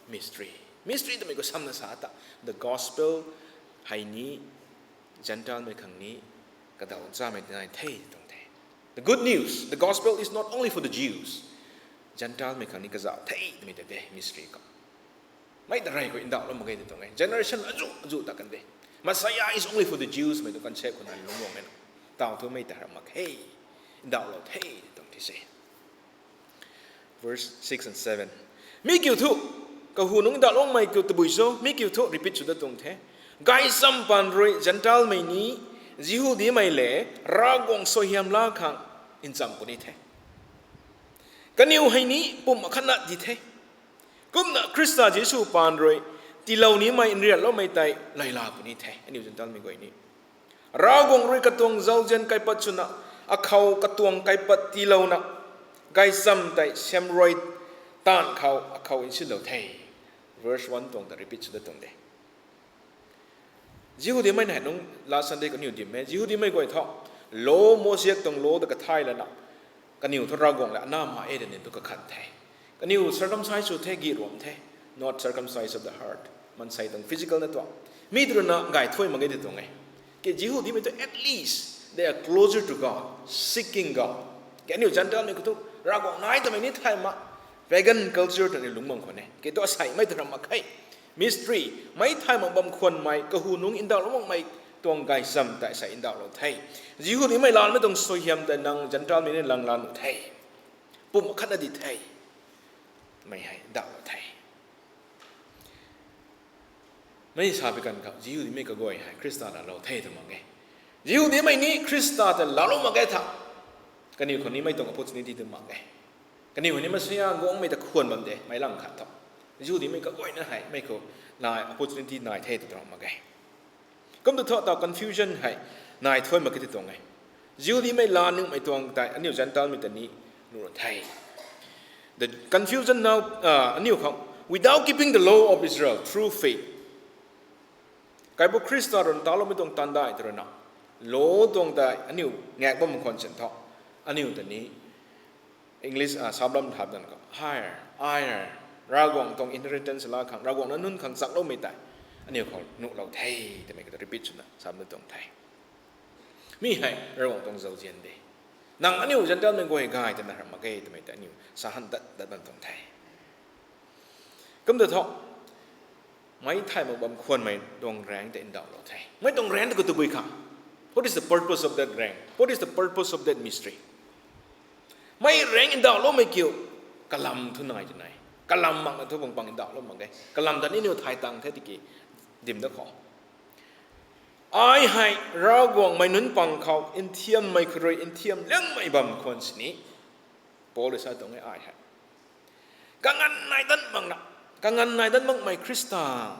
Mystery. Mystery twmei khou samna sa ta, the gospel hei ni Gentile mei khang ni kadaw chamei nai the ta tuang the. The good news, the gospel is not only for the Jews. Gentile mei khang ni kazauh the twmei ta de mystery khou. Mei ta rey khou ndauhlou mak ge ta tuang e. Generation azu, azu ta kan de. Messiah is only for the Jews mei tu concept khou nai lungc guang e na. Ndauh thu mei ta ra mak khe. ndauhlou the tuang the se. Verse six and seven. Mi kiu thu, kahu nungc ndauhloumei kiu tabui cho, mi kiu thu repeat sw dat tuang the. Gaychamv paan rui Gentilemei ni, Jihudimei le, Ravguangc suaihiam laa khang ncham puni the. Kaniw hei ni pum akhatna di the. Kumna Khrista Jisu paan rui tiilou nimei nrianloumei tei layla puni the. Aniu Gentilemei guay ni Ravguangc rui katuang zauzian kaipat swna, akhou katuang kaipat tiilouna, gaychamv tei siamruai taanv khou akhou nsinlou the. Verse one tuang ta repeat sw dat tuang de. Jihudimei na hei nungc last Sunday kaniw dim e. Jihudimei guay thu, law, Mosiak tuang law ta kathay lana, kaniw thu Ravguangc le anamei e ta nin thu kakhan the. Kaniw circumcise sw the, gi ruam the, not circumcise of the heart. Mansei tuang physical na tuang. Mi tu rui na gay thuy mak ge ti tuang e. Ke Jihudimei tu at least they are closer to God, seeking God. Ke aniu Gentilemei khou thu Ravguangc nai twmei ni thay mak, pagan culture ta ni lungc bam khwan e. Ke tu aseimei tu ram mak khe. Mystery, mei thay mak bam khwanmei, kahu nungc ndauhlou makmei tuang gaychamv tei sei ndauhlou the. Jihudimei lanmei tuang suaihiam tei nang Gentilemei ni lang la nuh the. Pum akhatna di the. Mei hei ndauhlou the. Mei sa pi kan khou, Jihudimei kaguay hei Khrista laalou the tw mak e. Jihudimei ni Khrista ta laalou mak ge tha, kaniw khou ni mei tuang opportunity tw mak e. Kaniw khou ni Messiah guangmei ta khwan bam de, mei lang khat thu. Jihudimei kaguayna hei mei khou nai opportunity nai the tw tuang mak e. Kum tu thu taw confusion hei nai thuy mak ke ti tuang e. Jihudimei laa ningmei tuang tei aniu Gentilemei ta ni nuh the. The confusion now, uh, aniu khang, without keeping the law of Israel through faith. Kaipu Khrista rui taloumei tuang taanv dai tw rui na, law tuang tei aniu ngak bam khwan sin thu, aniu ta ni English, ah, sablam thap dan khou, heir, heir, Ravguangc tuang inheritance laa khang, Ravguangc na nunc khang chakloumei tei aniu khou nuhlou the, twmei khou repeat swna sab na tuang the. Mi hei Ravguangc tuang zauzian de. Nang aniu Gentilemei guay gay twna ram mak ge twmei tei aniu sa han dat dat bam tuang the. Kum ta thu, mei thay mak bam khwanmei tuang raeng tei ndauhlou the. Mei tuang raeng ta khou tabui kha? What is the purpose of that rank? What is the purpose of that mystery? Mei raeng ndauhloumei kiu, kalam thu nai ti nai. Kalam makna thu bang pang ndauhlou mak ge. Kalam ta ni niw thay tang the tiki dim da khou, ai hei Ravguangc mei nunc pang khou nthiammei khou rui nthiam liangmei bam khwan sini, Paul rui sa tuang e ai hei. Kanganv nai dat makna, kanganv nai dat makmei Khrista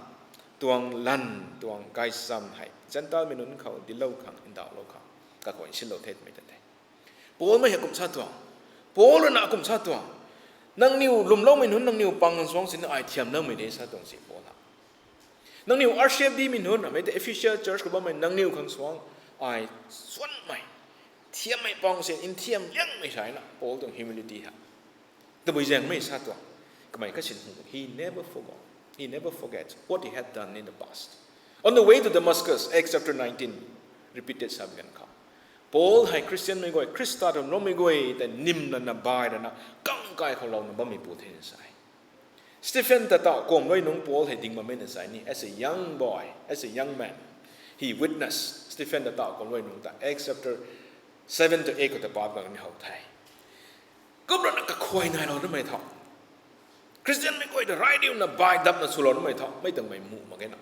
tuang lan, tuang gaychamv hei Gentilemei nunc khou dinclou khang, ndauhlou khang, kakhou nsinlou the twmei ta the. Paulmei hei kum sa tuang. Paul rui na kum sa tuang. Nangniw lwmloumei nunc nangniw pang suang sini ai thiam liangmei de sa tuang si Paul na. Nangniw R C F D mei nunc, mei tei Ephesus church khou bammei nangniw khang suang ai suanmei, thiammei pang si nthiam liangmei sa na Paul tuang humility ha. Tabui zaengmei sa tuang. Kamei kasin hung, he never forgot. He never forgets what he had done in the past. On the way to Damascus, Acts chapter nineteen, repeated sa bi kan khou, Paul hei Christianmei guay, Khrista tuang lwmmei guay tei nim lana bai lana kang kai khou louna bammei pu the na sa e. Stephen ta tau kuam luai nungc Paul hei ding bammei na sa e ni, as a young boy, as a young man, he witnessed. Stephen ta tau kuam luai nungc ta Acts chapter seven to eight khou ta paap kan ni how the. Kum rana kakhuay nailou namei tho, Christianmei guay ta rai riuna bai dapna swlou namei tho, mei tuang mei muh mak ge na.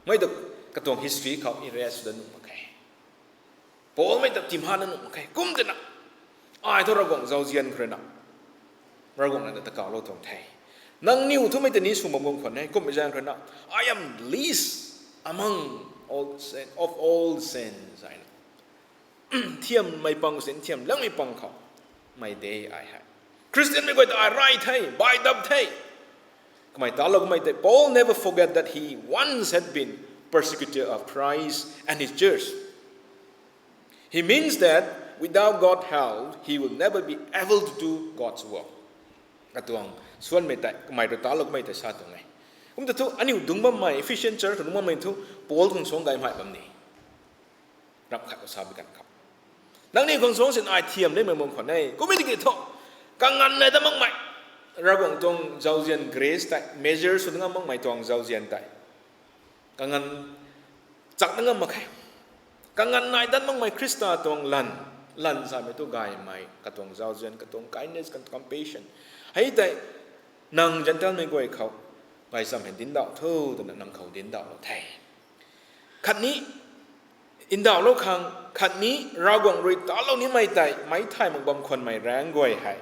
Mei ta katuang history khou erase sw dat nuh mak khe. Paulmei ta timhana nuh mak khe. Kum tina, ai thu Ravguangc zauzian khou rui na, Ravguangc na ta kaulou tuang the. Nangniw thu mei ta ni sw bam guang khwan e, kummei zaeng khou rui na, I am least among all saint, of all saints, ai na. Thiammei pang si nthiam liangmei pang khou mei de ai hei. Christianmei guay ta ai rai the, bai dap the. Kamei talou kamei tei, Paul never forget that he once had been persecutor of Christ and his church. He means that without God's help, he will never be able to do God's work. Katuang suanmei tei kamei rui talou kamei tei sa tuang e. Kum ta thu aniu dungc bammei, Ephesian church khou dungc bammei thu Paul khang suang gaymei bam ni. Rap khat khou sa bi kan khou, nangniw khang suang sin ai thiam liangmei bam khwan e. Kummei tiki thu, kanganv nai dat makmei, Ravguangc tuang zauzian grace tei measure sw ngam makmei tuang zauzian tei kanganv chak na ngam mak khe. Kanganv nai dat makmei Khrista tuang lan, Lan samei tu gaymei, katuang zauzian, katuang kindness, katuang compassion. Hei tei nang Zentelmei guay khou gaychamv hei dinc ndauh tho twna nang khou dinc ndauhlou the. Khatni ndauhlou khang, khatni Ravguangc rui talou nimei tei meic thay mak bam khwanmei raengc guay hei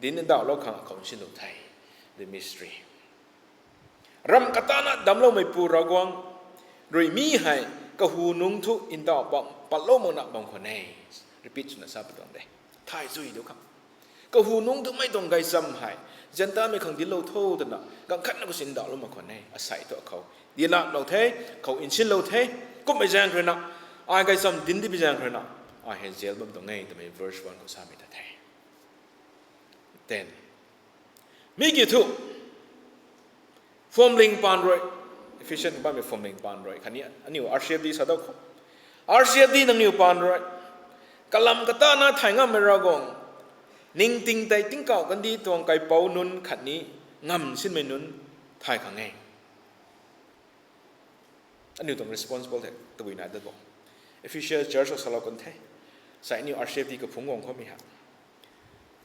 dinc ndauhlou khang akhou nsinlou the. The mystery. Ramh katana damcloumeipu Ravguangc rui mi hei kahu nungc thu ndauh bam patlou makna bam khwan e. Repeat swna sa pui tuang de. Thay zui du khang, kahu nungc thu mei tuang gaychamv hei Zentelmei khang dinclou tho twna ganv khatna khou si ndauhlou mak khwan e. Asei thu akhou dinclou the, khou nsinlou the. Kummei zaeng khou ruina, ai gaychamv dinc di bi zaeng khou ruina, ai hei jail bam tuang e twmei verse one khou samei ta the. Then, mi kiu thu, phuamling paan rui, Ephesian bammei phuamling paan rui khatni aniu R C F D sa dau khou, R C F D nangniw paan rui, kalam katana thay ngammei Ravguangc, ningting tei tingkauh kandih tuang kaipouc nunc khatni ngamv sinmei nunc thay khang e. Aniu tuang responsible the tabui nai dat bo. Ephesian church khou salou kan the. Sai aniu R C F D kaphungc guang khoumei ha,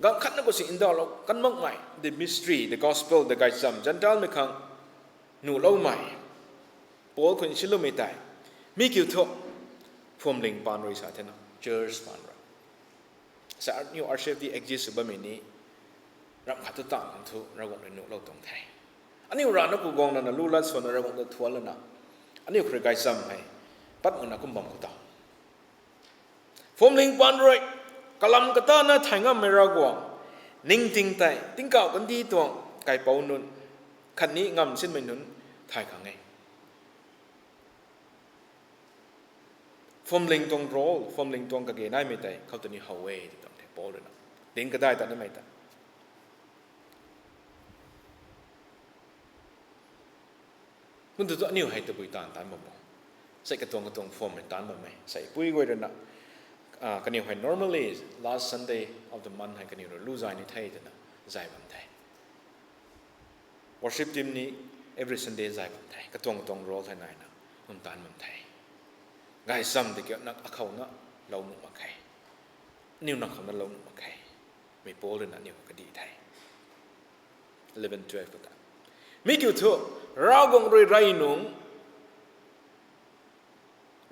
ganv khatna khou si ndauhlou kan makmei, the mystery, the gospel, the gaychamv, Zentelmei khang nuhloumei, Paul khou nsinloumei tei, mi kiu thu, phuamling paan rui sa thena, church paan rui. Sa aniu R C F D exist sw bammei ni, ramh khat thu tang khang thu Ravguangc rui nuhlou tuang the. Aniu rana ku guang lana lu lat swanna Ravguangc ta thuan lana, aniu khou rui gaychamv hei pat makna kum bam khou ta, phuamling paan rui, kalam katana thay ngammei Ravguangc, ningting tei tingkauh kandih tuang kaipouc nunc khatni ngamv sinmei nunc thay khang e. Phuamling tuang role, phuamling tuang kage naimei tei khou tei ni how e tw tuang the Paul ruina. Dinc kadai ta namei ta, kum tu thu aniu hei tabui taanv taanc bam bo. Sei katuang katuang phuam hei taanc bam e. Sei pui guay ruina, kaniw hei normally last Sunday of the month hei kaniw rui lu zay ni the twna zay bam the. Worship team ni every Sunday zay bam the. Katuang katuang role thei naina kum taanc bam the. Gaychamv tiki na akhouna lou nuh mak khe. Aniu na khouna lou nuh mak khe. Mei Paul ruina aniu khou kadih the. Eleven, twelve khou ta, mi kiu thu, Ravguangc rui rey nungc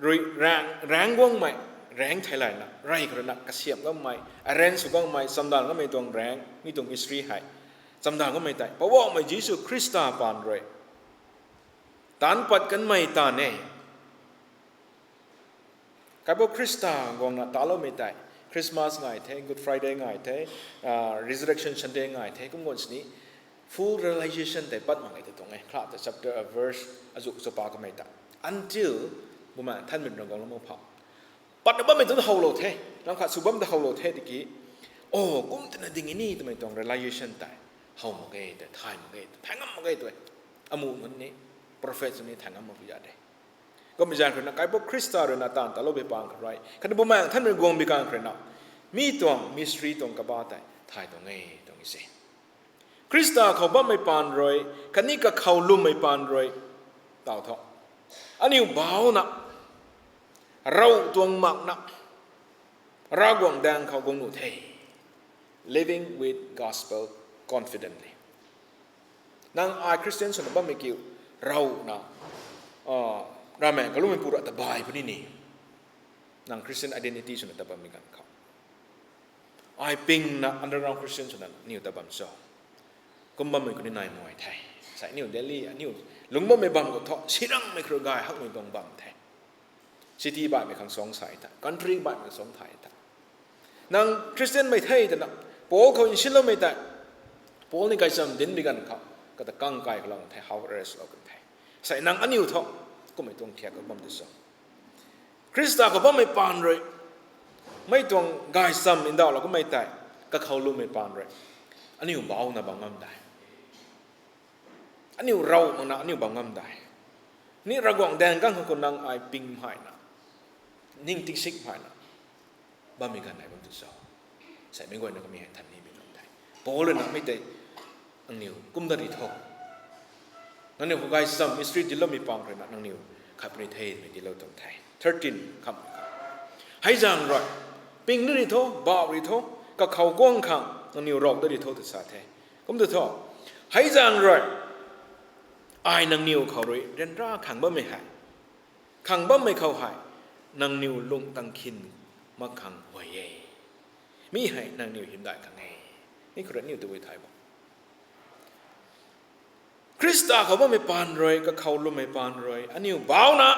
rui raeng, raeng guangmei, raeng theilayna rey khou ruina kasiamh guangmei, arrange sw guangmei, chamdan guangmei tuang raeng, mi tuang mystery hei chamdan guangmei tei Poubauhmei Jisu Khrista paan rui taanc pat kanmei taanv e. Kaipu Khrista guangna taloumei tei, Christmas ngai the, Good Friday ngai the, Resurrection Sunday ngai the, kum guan sini full realization tei pat mak ge tw tuang e. Khrah ta chapter, verse azuh chapa kamei ta, until Bumaengh Nthanmei rui guanglou mak pha, patna bammei tu howlou the, lam khat sw bam ta howlou the tiki, o, kum twna ding e ni twmei tuang realization tei how mak ge, tei thay mak ge, tei thay ngam mak ge tw e. Amuh nunc ni, prophet nunc ni thay ngam mak pu za de. Kummei zaeng khou ruina Kaipu Khrista ruina taanv taloupui paan khou rui, khatni Bumaengh Nthanmei guang bi kan khou ruina, mi tuang mystery tuang kaba tei thay tuang e tuang e se. Khrista khou bammei paan rui, khatni kakhou lwmmei paan rui, taw thu, aniu bauna, rav tuang makna, Ravguangc daeng khou guang nuh the. Living with gospel confidently. Nang ai Christian swna bammei kiu, ravna, ravmaengc kalummei pu ra ta bay puni ni. Nang Christian identity swna ta bammei ganv khou, ai pingna underground Christian swna aniu ta bam cho? Kum bammei khou ni nai muay the. Sai aniu Delhi, aniu lungc bammei bam khou thu sirangmei khou gay hakmei tuang bam the. City baihmei khang suang sa ta, country baihmei khang suang thay ta. Nang Christianmei the twna Paul khou nsinloumei tei, Paul ni gaychamv dinc bi ganv khou, kata kang kai khou lou the, house arrest lou kan the. Sai nang aniu thu, kummei tuang thiak khou bam tu cho? Khrista khou bammei paan rui, mei tuang gaychamv ndauhlou kummei tei, kakhou lwmmei paan rui, aniu bauna bam ngam de. Aniu rav makna aniu bam ngam de. Ni Ravguangc daeng ganv khou nang ai ping mhaina, ning tingsik mhaina bammei ganv hei bam tu cho? Sai mei guayna kamei hei than nimei tuang the. Paul ruina mei tei, nangniw kum dat ri tho. Nangniw khou gaychamv mystery dincloumei paan ruina nangniw khat puni themei dinclou tuang the. Thirteen kham, hei zaeng rui, Ping ni ri tho, bauh ri tho, kakhou guang khang nangniw rau da ri tho tw sa the. Kum tu tho, hei zaeng rui, ai nangniw khou rui ryanra khang bammei hei, khang bammei khou hei, nangniw lung tang khin mak khang guay e. Mi hei nangniw hymdaih khang e. Mi khou rui aniw tabui thay bo. Khrista khou bammei paan rui, kakhou lwmmei paan rui, aniw bauna,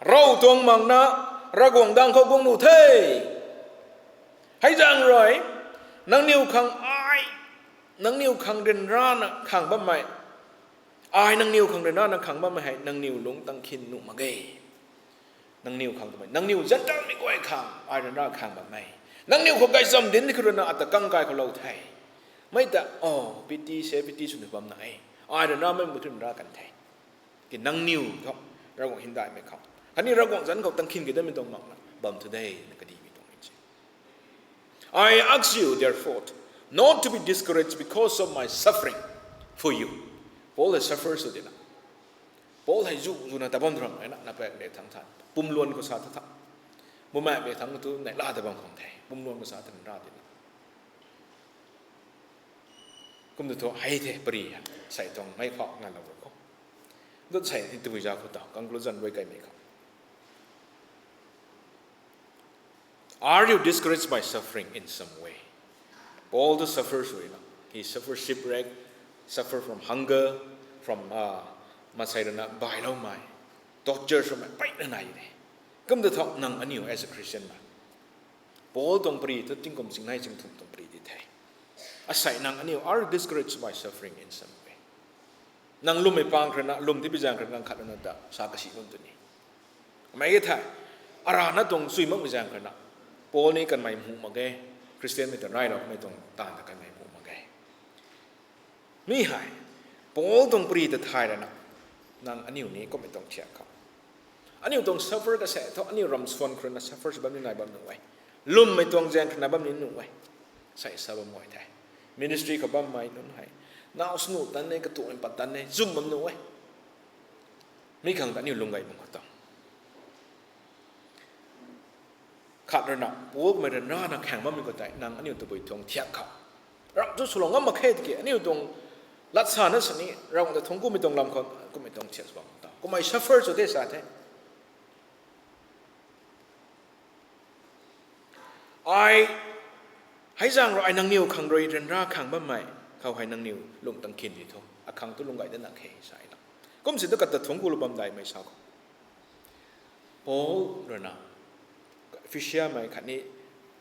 rau tuang makna, Ravguangc dang khou guang nuh the. Hei zaeng rui, nangniw khang ai, nangniw khang ryanrana khang bammei, ai nangniw khang ryanrana khang bammei hei, nangniw lung tang khin nuh mak ge. Nangniw khang twmei, nangniw Gentile mei guay khang, ai ryanra khang bammei. Nangniw khou gaychamv dinc ni khou rui na ata kang kai khou lou the. Mei ta, oh, pity se, pity sw ni bam na e. Ai ryanramei mei thu ryanra kan the. Ki nangniw thu, Ravguangc hymdaihmei khou, khatni Ravguangc zanc khou tang khin key damei tuang makna bam thu de, na kadihmei tuang e. I ask you, therefore, not to be discouraged because of my suffering for you. Paul hei suffer sw dina. Paul hei zu zuna ta bam ram e na, na pak de thangc tha. Pumluan khou sa ta tha. Bumaengh de thangc tu neihla ta bam khang the. Pumluan khou sa ta ra dina. Kum tu thu hei the pary, sei tuang mei khou nganvlou ru khou. Dut sei ni tabui za khou ta, conclusion rui kaimei khou. Are you discouraged by suffering in some way? Paul tu suffer sw na. He suffer shipwreck, suffer from hunger, from, uh, masei rui na bailoumei, torture swmei peyna nai de. Kum tu thu nang aniw as a Christian mei, Paul tuang pary thu tingkum singnei singthum tuang pary di the. Asei nang aniw are discouraged by suffering in some way. Nang lwmmei pang khou rui na, lwm tibi zaeng khou rui na, nang khat rui na ta sa kasi bam tu ni. Mei e thei, arana tuang chui makmei zaeng khou rui na, Paul ni kanmei mhu mak ge, Christian mei ta railou kamei tuang taanv ta kanmei mhu mak ge. Mi hei, Paul tuang pary ta thay rana, nang aniw ni kummei tuang thiak khou, aniw tuang suffer kasa thu, aniw ram swan khou rui na suffer sw bam ni nai bam nuh e. Lwmmei tuang zaeng khou rui na bam ni nuh e. Sei sa bam guay the. Ministry khou bammei nunc hei, naw sw nuh tan e, katuang pat tan e, chum bam nuh e. Mi khang ta aniw lung gay bam khou tuang. Khat rui na, Paul kummei ryanrana khang bammei khou tei, nang aniw tabui tuang thiak khou, ram tu swlou ngam mak khe tiki, aniw tuang lat sa na sini, Ravguangc ta thuanc kumei tuang lam khou, kummei tuang thiak sw bam ta. Kummei suffer sw de sa the. Ai, hei zaeng rui ai nangniw khang rui ryanra khang bammei khou hei nangniw lung tang khin di tho. Akhang tu lung gay dat na khe sa na. Kum si tu kata thuanc kulou bam daihmei sa khou, Paul rui na, Ephesia mei khatni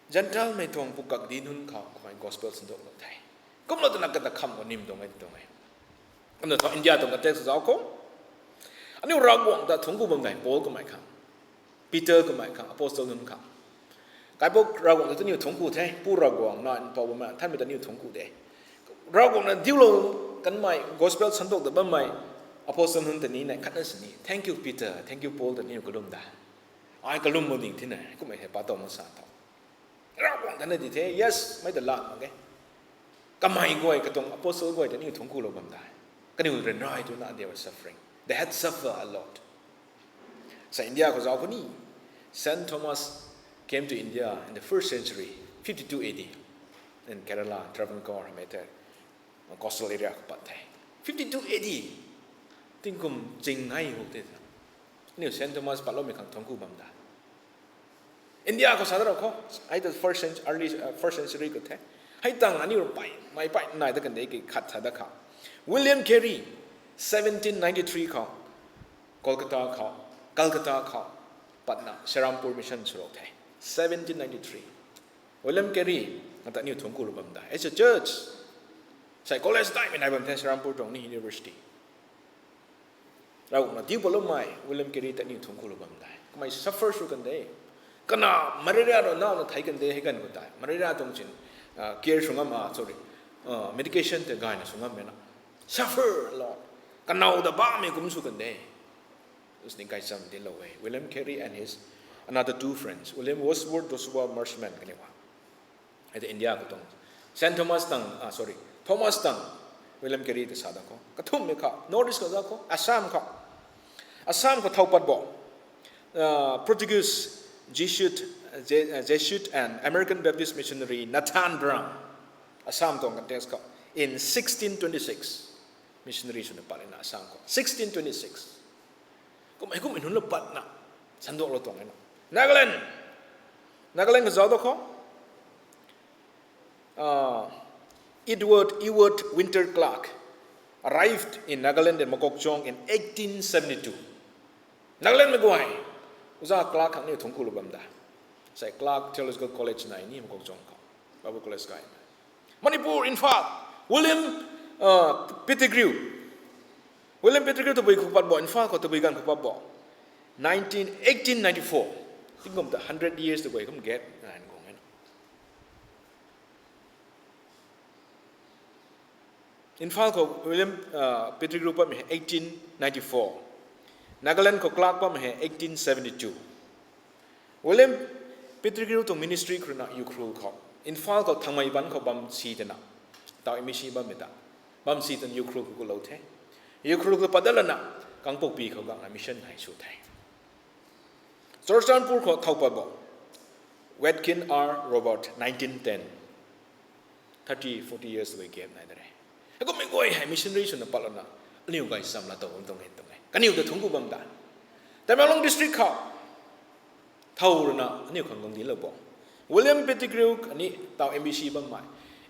Gentile mei tuang pukak di nunc khou kamei gospel sandok lou the. Kumlou twna kata kham khou nim tuang e, tuang e. Kumna thu India tuang context zauc khou, aniu Ravguangc ta thuanc ku bam de, Paul kamei khang, Peter kamei khang, apostle nunc khang. Kaipu Ravguangc ta aniu thuanc ku the, Pu Ravguangc, Nac, Mpouh, Bumaengh Nthanmei ta aniu thuanc ku de. Ravguangc na diulou kanmei gospel sandok ta bammei apostle nunc ta ni nai khatna sini, thank you Peter, thank you Paul ta aniu kalum da. Ai kalum mak ding thina, kummei hei pa tow mak sa tho. Ravguangc ta na di the, yes, mei ta lat mak ge. Kamei guay, katuang apostle guay ta aniu thuanc kulou bam de. Kaniw ryanra twna, they were suffering. They had suffered a lot. Sa India khou zauc khou ni, Saint Thomas came to India in the first century, fifty-two A D, in Kerala, Travancore, mei tei, coastal area khou pat the. Fifty-two A D, tingkum ching nai hu te tha. Aniu Saint Thomas patloumei khang thuanc ku bam de. India khou sa da rau khou, hei ta first century, early, uh, first century khou the. Hei tang aniu pay, mei pay nai da kan de ki khat tha da khou, William Carey, seventeen ninety-three khou, Kolkata khou, Calcutta khou, patna Serampore Mission swlou the. Seventeen ninety-three. William Carey, ata aniu thuanc kulou bam de. As a church, sa college daihmei nai bam the, Serampore tuang ni university. Ravguangc na diu patloumei William Carey ta aniu thuanc kulou bam de. Kamei suffer sw kan de. Kana malaria rui naw na thei kan de, hei kan khou tei. Malaria tuang chin, uh, care sw ngam, uh, sorry, uh, medication tei gayna sw ngammei na. Suffer a lot. Kanow ta bammei kum sw kan de. Usni gaychamv dinclou e. William Carey and his another two friends, William Wordsworth, Joshua Marshman kaniw ha. Hei ta India khou tuang. Saint Thomas tang, ah, sorry, Thomas tang, William Carey ta sa da khou, kathumhmei khou North East khou zauc khou, Assam khou. Assam khou thow pat bo, ah, Portuguese Jesuit, Je- uh, Jesuit and American Baptist missionary Nathan Brown, Assam tuang context khou, in sixteen twenty-six missionary swna pat lana Assam khou, sixteen twenty-six. Kum hei kum nunc la patna sanduak lo tuang na. Nagaland, Nagaland khou zauc da khou, uh, Edward Ewart Winter Clark arrived in Nagaland in Mokokchung in eighteen seventy-two. Nagaland mei guay, uza Clark khang ni thungc ku lou bam da. Sai Clark Theological College nai ni Mokokchung khou, Bible College kai. Manipur, Imphal, William, uh, Pettigrew. William Pettigrew tabui khou pat bo, Imphal khou tabui ganv khou pat bo. Nineteen, eighteen ninety-four. Tingkum ta hundred years tabui kum gap nai guang e na. Imphal khou William, uh, Pettigrew patmei hei eighteen ninety-four. Nagaland khou Clark patmei hei eighteen seventy-two. William Pettigrew tuang ministry khou rui na Ukhrul khou, Imphal khou Thangmei bam khou bam si tana, tau M B C bammei ta, bam si tana Ukhrul khou kulou the. Ukhrul khou pat dat lana Kangpokpi khou gangna mission hei sw the. Churachandpur khou thow pat bo, Watkin R Robert, nineteen ten. Thirty, forty years tabui gap nai da re. Heikummei guay hei missionary swna pat lana, aniu gay cham la tow bam tuang e tuang e. Kaniw ta thungc ku bam da. Tamenglong district khou thow rui na aniu khang guang dinlou bo. William Pettigrew khatni tau M B C bammei,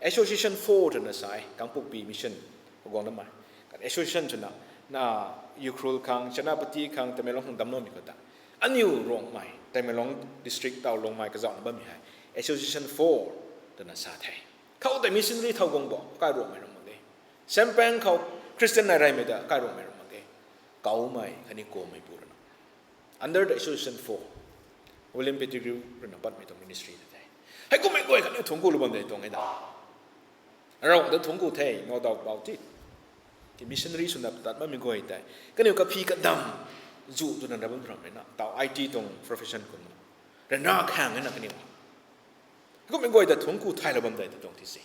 Association four twna sa e, Kangpokpi mission khou guang namei. Khatni association swna, na Ukhrul khang, Senapati khang, Tamenglong khang damcloumei khou ta, aniu Rongmei, Tamenglong district tau Rongmei kazauhna bammei hei Association four twna sa the. Khou tei missionary thow guang bo, kai Rongmei ram mak ge. Sempang khou Christian nai reymei ta kai Rongmei ram mak ge. Kaumei khatni Kummeipu rui na, under the Association four, William Pettigrew rui na patmei tuang ministry ta the. Heikummei guay khatni thungc ku lou bam de tuang e da. Ravguangc ta thungc ku the, no doubt about it. Ti missionary swna tat bammei guay tei, kaniw kaphi kadam zu twna ra bam ramh e na, tau I T tuang profession kumna, ryanra khang e na kaniw. Kummei guay ta thungc ku thaylou bam de ta tuang ti se.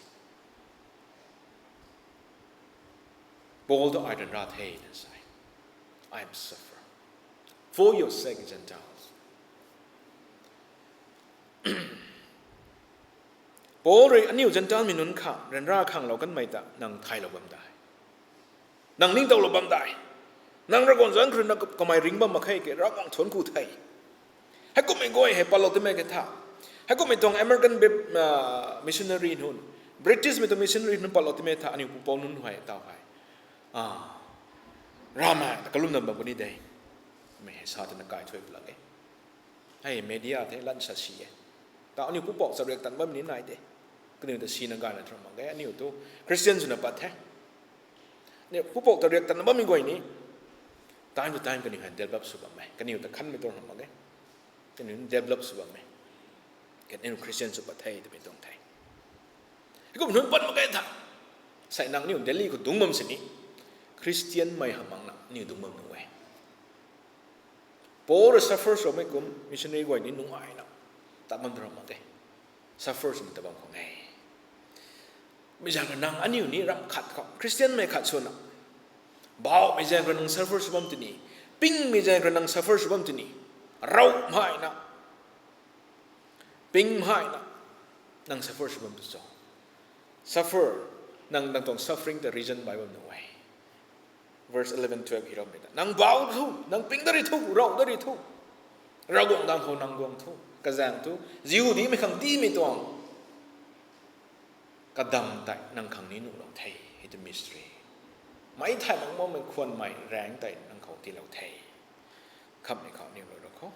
Paul ta ai ryanra the na sa e. I am suffer for your sake, Gentiles. Paul rui aniu Gentile mei nunc khang ryanra khanglou kanmei ta nang thaylou bam de. Nang ningtowlou bam de. Nang Ravguangc zanc khou rui na kamei ringc bam mak khe ke, Ravguangc thungc ku the. Heikummei guay hei patlou timei ke tha, heikummei tuang American Bap-, ah, missionary nunc, British mei tuang missionary nunc patlou timei tha, aniu pupouc nunc hei tau hei, ah, ramei ta kalum nam bam kuni de. Mei hei sa twna kai thuy pla e. Hei media the lan sa si e. Ta aniu pupouc ta riak tan bammei ni nai de. Kaniw ta sina gayna thu ram mak ge, aniu tu Christian swna pat the. Aniu pupouc ta riak tan bammei guay ni, time to time kaniw hei develop sw bam e, kaniw ta khanmei tuang ram mak ge. Kaniw develop sw bam e. Kaniw Christian sw pat the twmei tuang the. Heikum nunc pat mak ge tha. Sai nang aniu Delhi khou dungc bam sini, Christian mei hamh makna aniu dungc bam nuh e. Paul rui suffer swmei kum missionary guay ni nungaina tat bam thu ram mak ge. Suffer swmei ta bam khang e. Mei zaeng rui nang aniu ni ramh khat khou Christian mei khat swna, baumei zaeng rui nang suffer sw bam tini, pingmei zaeng rui nang suffer sw bam tini, ravmaina, pingmaina nang suffer sw bam tu cho? Suffer, nang, nang tuang suffering ta reason bai bam nuh e. Verse eleven, twelve hi rammei ta, nang bau thu, nang ping dat ri thu, rav dat ri thu, Ravguangc dang khou nang guang thu, kazaeng thu Jihudimei khang tiimei tuang kadam tei nang khang ni nuhlou the. Hei tu mystery. Meic thay mak makmei khwanmei raengc tei nang khou tiilou the. Khamhmei khou aniu lou lou khou,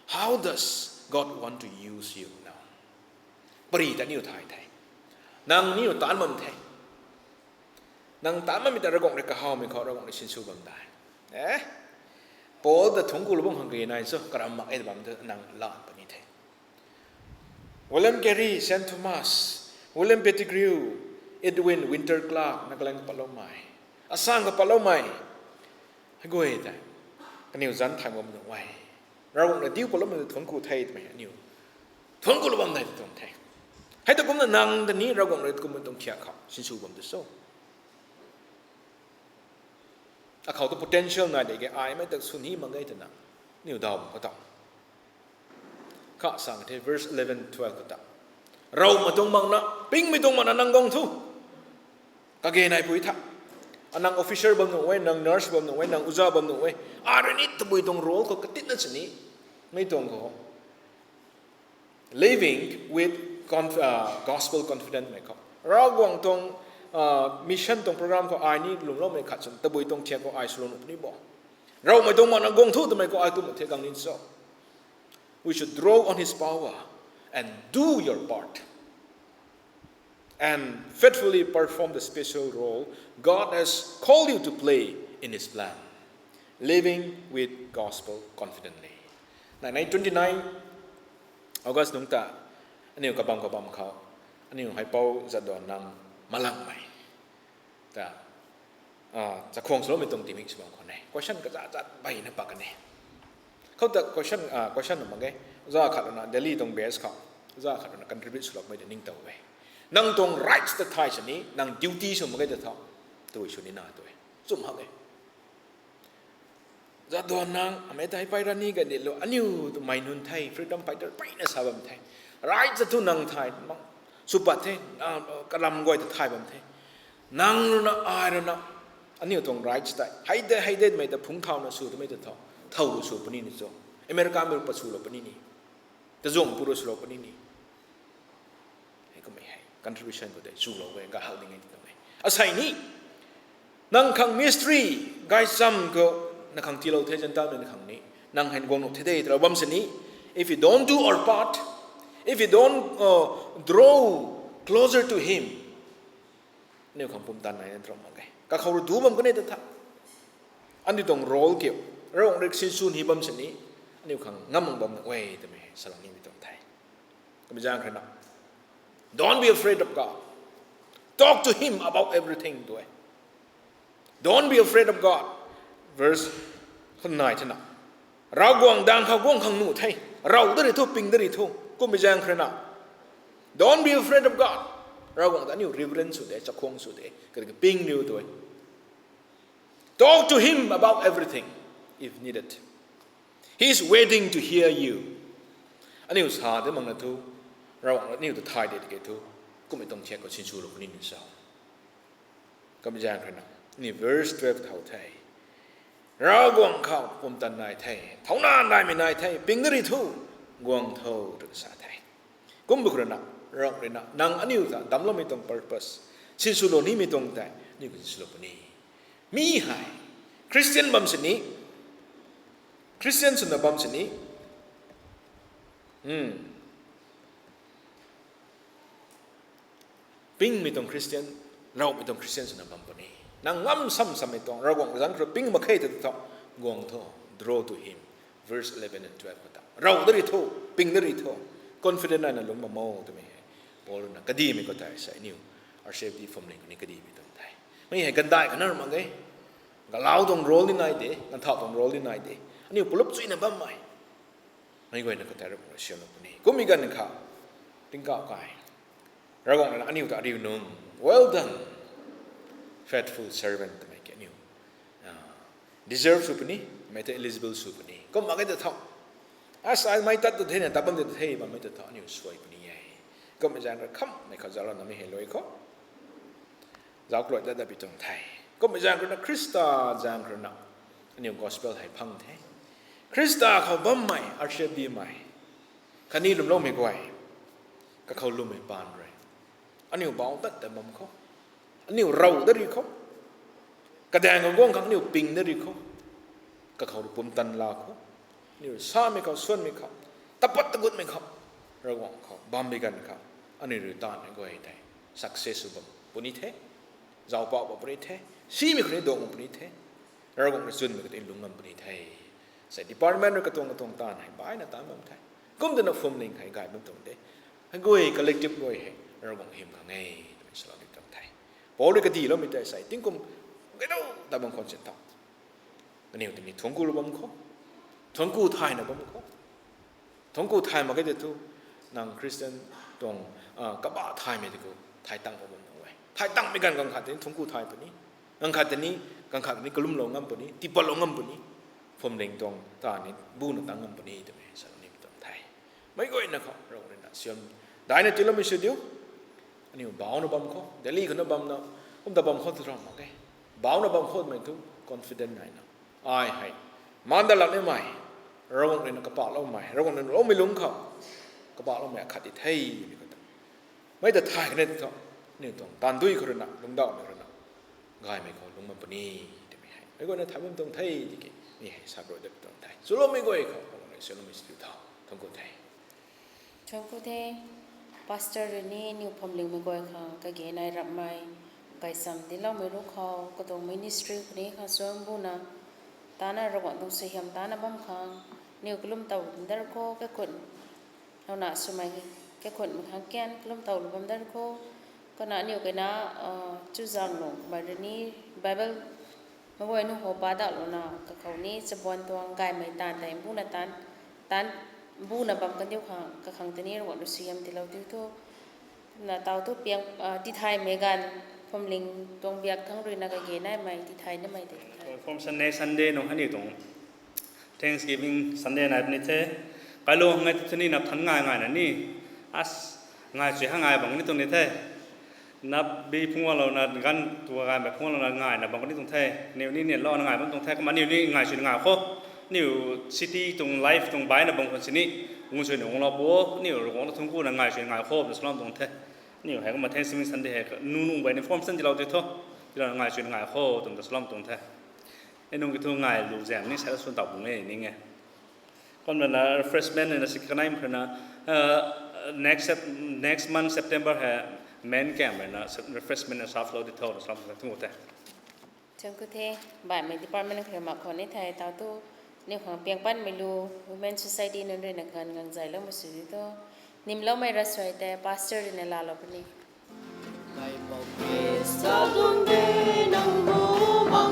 how does God want to use you now? Pary ta aniu thay the. Nang aniu taanc bam the. Nang taanc bammei ta Ravguangc rui kahawmei khou Ravguangc rui sinsw bam de. Eh? Paul ta thungc ku lou bam khang kage nai cho, karam mak e ta bam ta nang lan puni the. William Carey, Saint Thomas, William Pettigrew, Edwin Winter Clark, Nagaland khou patloumei, Assam khou patloumei, hei guay tei kaniw zanc thay bam nuh e. Ravguangc rui diu patloumei thungc ku the twmei aniu thungc ku lou bam de tuang the. Hei ta kumna nang ta ni Ravguangc rui kumna tuang thiak khou sinsw bam tu cho? Akhou tu potential nai de ke, aimei ta sw ni mak ge twna aniu daw bam khou tau. Kha sang the verse eleven, twelve khou ta. Ravmei tuang makna, pingmei tuang makna nang guang thu. Kage nai pui tha. A nang officer bam nuh e, nang nurse bam nuh e, nang uza bam nuh e. Ai rui ni tabui tuang role khou katitna sini. Mei tuang khou. Living with conf-, uh, gospel confident mei khou. Ravguangc tuang, uh, mission tuang program khou ai ni lwmloumei khat swn tabui tuang thiak khou ai swlou nuh puni bo. Ravmei tuang makna guang thu twmei khou ai kum the kang ni cho. We should draw on His power and do your part and faithfully perform the special role God has called you to play in His plan. Living with gospel confidently. Nai nai twenty-nine August nungc ta, aniu kabam kabam khou, aniu Haipou Jadonang Malangmei ta, ah, chakhwang swloumei tuang timik sw bam khwan e. Question kazat zat bayna pak kan e. Khou ta question, ah, question mak ge. Za khat rui na Delhi tuang base khou, za khat rui na contribute swlakmei ta ningtow e. Nang tuang rights ta thay sini, nang duty sw mak ge ta tha. Tui sw nina tui. Chum hak e. Jadonang, amei tei pay rani ganv di lo, aniu twmei nunc the, freedom fighter peyna sa bam the. Rights ta thu nang thay, mang, sw pat the, ah, karam guay ta thay bam the. Nang rui na, ai rui na, aniu tuang rights tei hei de, hei de mei ta phungc thauna sw twmei ta tho, thow sw puni ni cho. Americamei rui pat swlou puni ni. Tazuangpu rui swlou puni ni. Hei kummei hei contribution khou tei swlou e, gahak ding e ti tuang e. Asei ni, nang khang mystery, gaychamv khou, na khang tiilou the Gentile mei na khang ni, nang hei guang nuh the de twlou bam sini, if we don't do our part, if we don't, uh, draw closer to Him, aniu khang pumtan naina twlou mak ge. Kakhou rui du bam kan e ta tha. Aniu tuang role kiu, Ravguangc rui sinsw ni bam sini, aniu khang ngam bam na e twmei hei salou nimei tuang the. Kummei zaeng khrui na, don't be afraid of God. Talk to Him about everything tw e. Don't be afraid of God. Verse khat nai thena, Ravguangc daeng khou guang khang nuh the, rav da ri thu, ping da ri thu. Kummei zaeng khrui na, don't be afraid of God. Ravguangc ta aniu reverence sw de, chakhwang sw de, kati kaping riu tw e. Talk to Him about everything, if needed. He is waiting to hear you. Aniu sa de makna thu, Ravguangc aniu ta thay de tiki thu, kummei tuang thiak khou sinswlou puni ni sa. Kummei zaeng khrui na, ni verse twelve thau the. Ravguangc khou pumtan nai the, thauna naimei nai the, ping da ri thu, guang tho twna sa the. Kum bu khou rui na, Ravguangc rui na, nang aniu ta damcloumei tuang purpose, sinswlou nimei tuang tei aniu khou sinswlou puni. Mi hei, Christian bam sini, Christian swna bam sini, pingmei tuang Christian, ravmei tuang Christian swna bam puni. Nang ngam sam sammei tuang, Ravguangc zanc khou rui ping mak khe tw thu, guang tho, draw to Him. Verse eleven and twelve khou ta, rav da ri tho, ping da ri tho, confident naina lungc bam o twmei hei Paul rui na kadimei khou tei sa aniu R C F D phuamling khou ni kadimei tuang the. Mi hei gandai kana mak ge. Galau tuang role ni nai de, ganthau tuang role ni nai de. Aniu pulup chuyna bammei, mei guayna khou tei Ravguangc rui siamlou puni. Kummei ganv khou, tingkauh kai, Ravguangc rui na aniu ta ariu nung, well done, faithful servant twmei ki aniu deserve sw puni, mei ta eligible sw puni. Kum mak ge ta tho. Asei mei tat tu thena tat bam de the bammei ta tho aniu suai puni e. Kummei zaeng rui khammei khou zauclou namei hei lui khou, zauc kalui dat dat pi tuang the. Kummei zaeng rui na Khrista zaeng rui na aniu gospel hei phang the. Khrista khou bammei, R C F D mei, khatni lwmloumei guay, kakhou lwmmei paan rui aniu bau tat ta bam khou, aniu rav da ri khou, kadaeng khou guang khang aniu ping da ri khou, kakhou rui pumtan la khou, aniu samei khou, suanmei khou, tapat tagutmei khou, Ravguangc khou bam bi ganv khou, aniu rui taanvmei guay tei success sw bam puni the, zaupauh bam puni the, simei khou ni dong bam puni the, Ravguangc rui chwnmei khou tei lungc ngam puni the. Sei department rui katuang katuang taanv hei baina taanv bam the. Kum twna phuamling hei gay bam tuang de. Hei guay collective guay hei Ravguangc hym khang e twmei salou ni tuang the. Paul rui kadiloumei tei sei tingkum gaydou ta bam khwan sin tho, kaniw tei ni thuancku lou bam khou, thuancku thayna bam khou, thuancku thay mak ge tei thu, nang Christian tuang, ah, kabah thaymei tei khou thay tang khou bam tuang e. Thay tangmei ganv ganv khat tei ni thuancku thay puni, ganv khat tei ni, ganv khat tei ni kalumlou ngam puni, tipatlou ngam puni, phuamling tuang ta ni buna tang ngam puni twmei salou nimei tuang the. Meic guayna khou Ravguangc ruina siam daina tiiloumei sw diu. Aniu bauna bam khou, Delhi khou na bamna, kumta bam khou tu ram mak e. Bauna bam khou mei thu confident naina, ai hei, maan dat lak nimei, Ravguangc ruina kapakloumei, Ravguangc ruina loumei lungc khou kapakloumei akhat di the, mi khou ta. Mei ta thay kani thu, aniu tuang taanv dui khou ruina, lungcdauhmei khou ruina, gaymei khou lungc bam puni, twmei hei meic guayna thay bam tuang the, tiki mi hei sa rui dat tuang the. Chuloumei guay khou Ravguangc rui siamloumei sw diu tho. Thuanc ku the. Thuanc ku the. Pastor rui ni aniu phuamlingmei guay khang kage nai rapmei, gaychamv dincloumei ruc khou katuang ministry khou ni khang suang buna, tana Ravguangc tuang suaihiam tana bam khang, aniu kalum tow bam dar khou, kakhun, louna swmei, kakhunmei khang kan kalum tow lou bam dar khou, kana aniu kena, chuzaenglung kamei rui ni, Bible meic guay nu khou pa dalouna kakhou ni chabuan tuang gaymei taanv tei buna taanv, taanv buna bam kandiu khang kakhang tei ni Ravguangc rui suaihiam tiilou diu tho. Kumna taw thu piang, tithaymei ganv, phuamling tuang biak thangc ruina kage naimei tithai nimei tei tithay. From Sun-, next Sunday nung hei aniu tuang Thanksgiving Sunday nai puni the. Kailung ngai tu tini nap than ngai ngai na ni, as, ngai chui ha ngai bang ni tuang ni the. Nap bi phungclouna, ganv tu gaymei phungclouna ngaina bam ni tuang the. Aniu ni nianlouna ngai bam tuang the. Kumna aniu ni ngai swna ngai khou, aniu city tuang life tuang baina bam khou sini, guang swna guanglou bo, aniu Ravguangc ta thuanc ku na ngai swna ngai khou twna salou tuang the. Aniu hei kumna Thanksgiving Sunday hei nunung bai ni form san tiilou ti tho, tiilouna ngai swna ngai khou twna salou tuang the. E nung ki thu ngai lu zam ni sa swn taw bung e ning e. Kumna na refreshment na si kanai khou na, next Sep-, next month September hei main camp rui na refreshment na serve lou di tho na salou tuang the. Thuanc ku the. Baihmei department khou rui mak khou ni thei taw thu, aniu khang piang panmei lu, Women Society nunc rui na ganv gangzayloumei sw di tho. Nimloumei ravsuai tei pastor rui na laalou puni.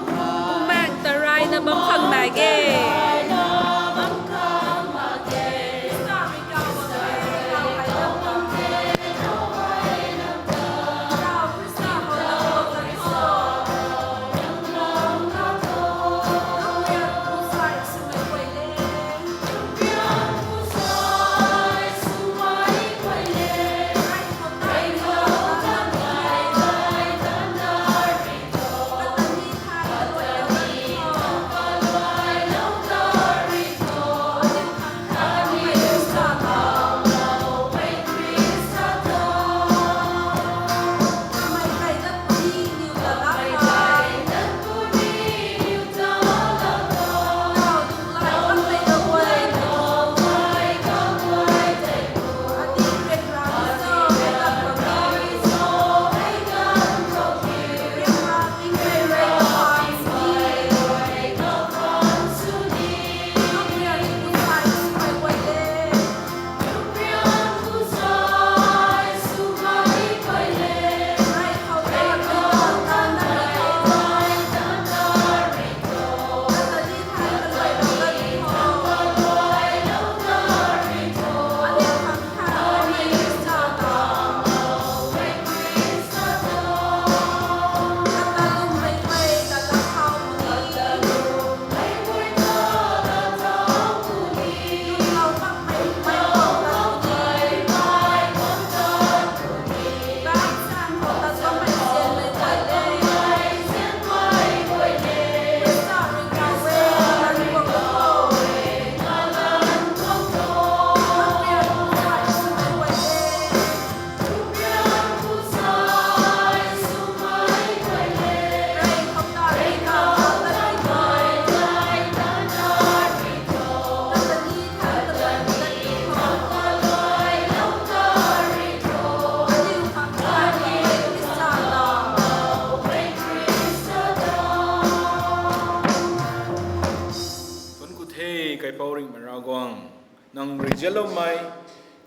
Bumaeng ta rayna bam khang nai ge. Thuanc ku the, kaipouc ringhmei Ravguangc, nang rui zianloumei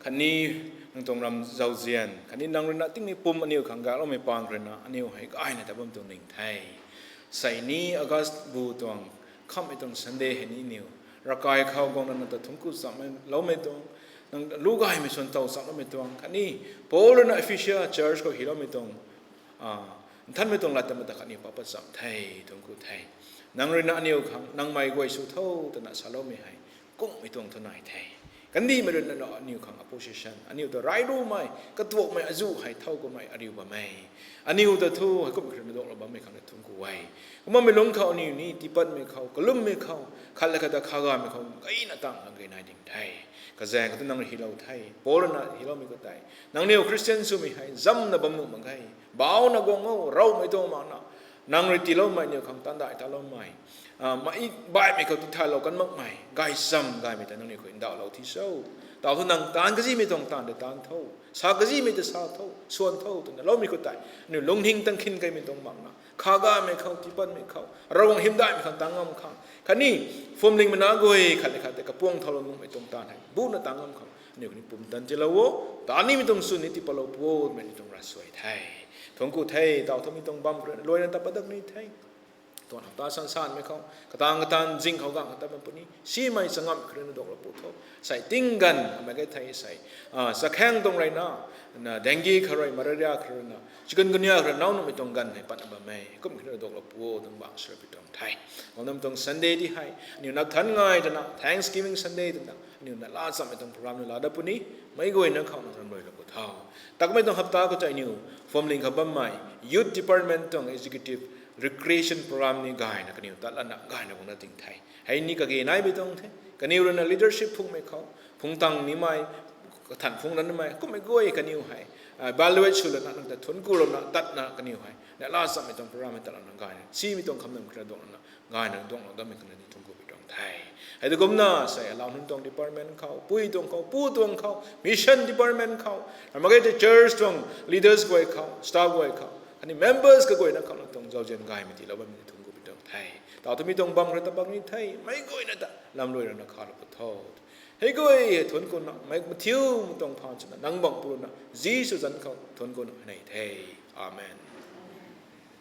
khatni nang tuang ram zauzian khatni nang rui na tingmei pum aniu khang gakloumei pang khou rui na aniu hei gayna ta bam tuang ning the. Sei ni August bu tuang khamhmei tuang Sunday hei ni aniu ravkai khou guangna nang ta thuanc ku chamloumei tuang, nang lu gaymei swn tow chamloumei tuang khatni Paul rui na Ephesia church khou hyloumei tuang nthanmei tuang lat ta mata khatni pa pat cham the. Thuanc ku the. Nang rui na aniu khang nangmei guay sw tho twna saloumei hei kungmei tuang thu nai the. Kandihmei ruina aniu khang opposition, aniu ta rai rumei, katuakmei azuh hei thow kummei ariu bam e. Aniu ta thu heikum kha ruina duaklou bammei khang ni thuanc ku e. Kumna mei lungc khou aniu ni tiipatmei khou, kalummei khou, khat le khat ta khagamei khou gayna tang khang gay nai ding the. Kazaeng khou tu nang rui hylou the, Paul ruina hyloumei khou tei, nangniw Khristian swmei hei zamna bam nuh mak ge. Bauna guang o, ravmei tuang makna, nang rui tiiloumei, aniw khang taanv dai taloumei, mei baihmei khou tithaylou kan makmei gaychamv gaymei ta nangniw khou ndauhlou thi cho. Tau thu nang taanv kazimei tuang taanv ta taanv tho, sa kazimei ta sa tho, swan tho twna loumei khou tei, aniu lungning tang khin kaimei tuang makna, khagamei khou, tiipatmei khou, Ravguangc hymdaihmei khang taanv ngam khang khatni phuamlingmei na guay khat le khat tei kapuang thaulou nuhmei tuang taanv hei buna taanv ngam khang aniu khou ni pumtan tiilou o. Taanv nimei tuang swn ni tiipatlou pu o twmei ni tuang ravsuai the. Thuanc ku the, tau thumei tuang bam khou ruina luaina tat pat dat ni the. Tuang hapta sansanmei khou, kataang kataanv zing khou gang kata bam puni, simei changam khou ruina duaklou pu tho. Sei ting ganv amei kai the sei, chakhaeng tuang ruina, dengue khou rui, malaria khou ruina, chikungunya khou rui nau nuhmei tuang ganv hei patna bam e. Kum khou ruina duaklou pu o tuang bang swlou pi tuang the. Kumna mei tuang Sunday ti hei aniu na thanv ngai twna, Thanksgiving Sunday twna aniu na laa chammei tuang program ni laa dat puni, meic guayna khou nang ram luailou pu tho. Takmei tuang hapta khou tei aniu phuamling khou bammei Youth Department tuang Executive Recreation Program ni gayna kaniw tat lana gayna guangna ting the. Hei ni kage naimei tuang the. Kaniw ruina leadership phungmei khou, phungtang nimei, kathan phung ranmei kummei guay kaniw hei evaluate sw lana nang ta thuanc ku louna tatna kaniw hei na laa chammei tuang program hei tat lana gayna simei tuang khamnam khou ruina duaklana gayna duaklou datmei khang ni thuanc ku pi tuang the. Hei tu kumna sei alau nunc tuang department khou, pui tuang khou, pu tuang khou, mission department khou, ram mak ge tei church tuang leaders guay khou, staff guay khou khatni members kaguayna khou nang tuang zauzian gaymei tiilou bammei ni thuanc ku pi tuang the. Tau thumei tuang bam khou ruina tat pat ni the, meic guayna ta lam luai rana khalou pu tho. Hei guay hei thuanc kuna mei mathiumei tuang phaan swna nang bang pu ruina Jisu zanc khou thuanc kuna nei the. Amen.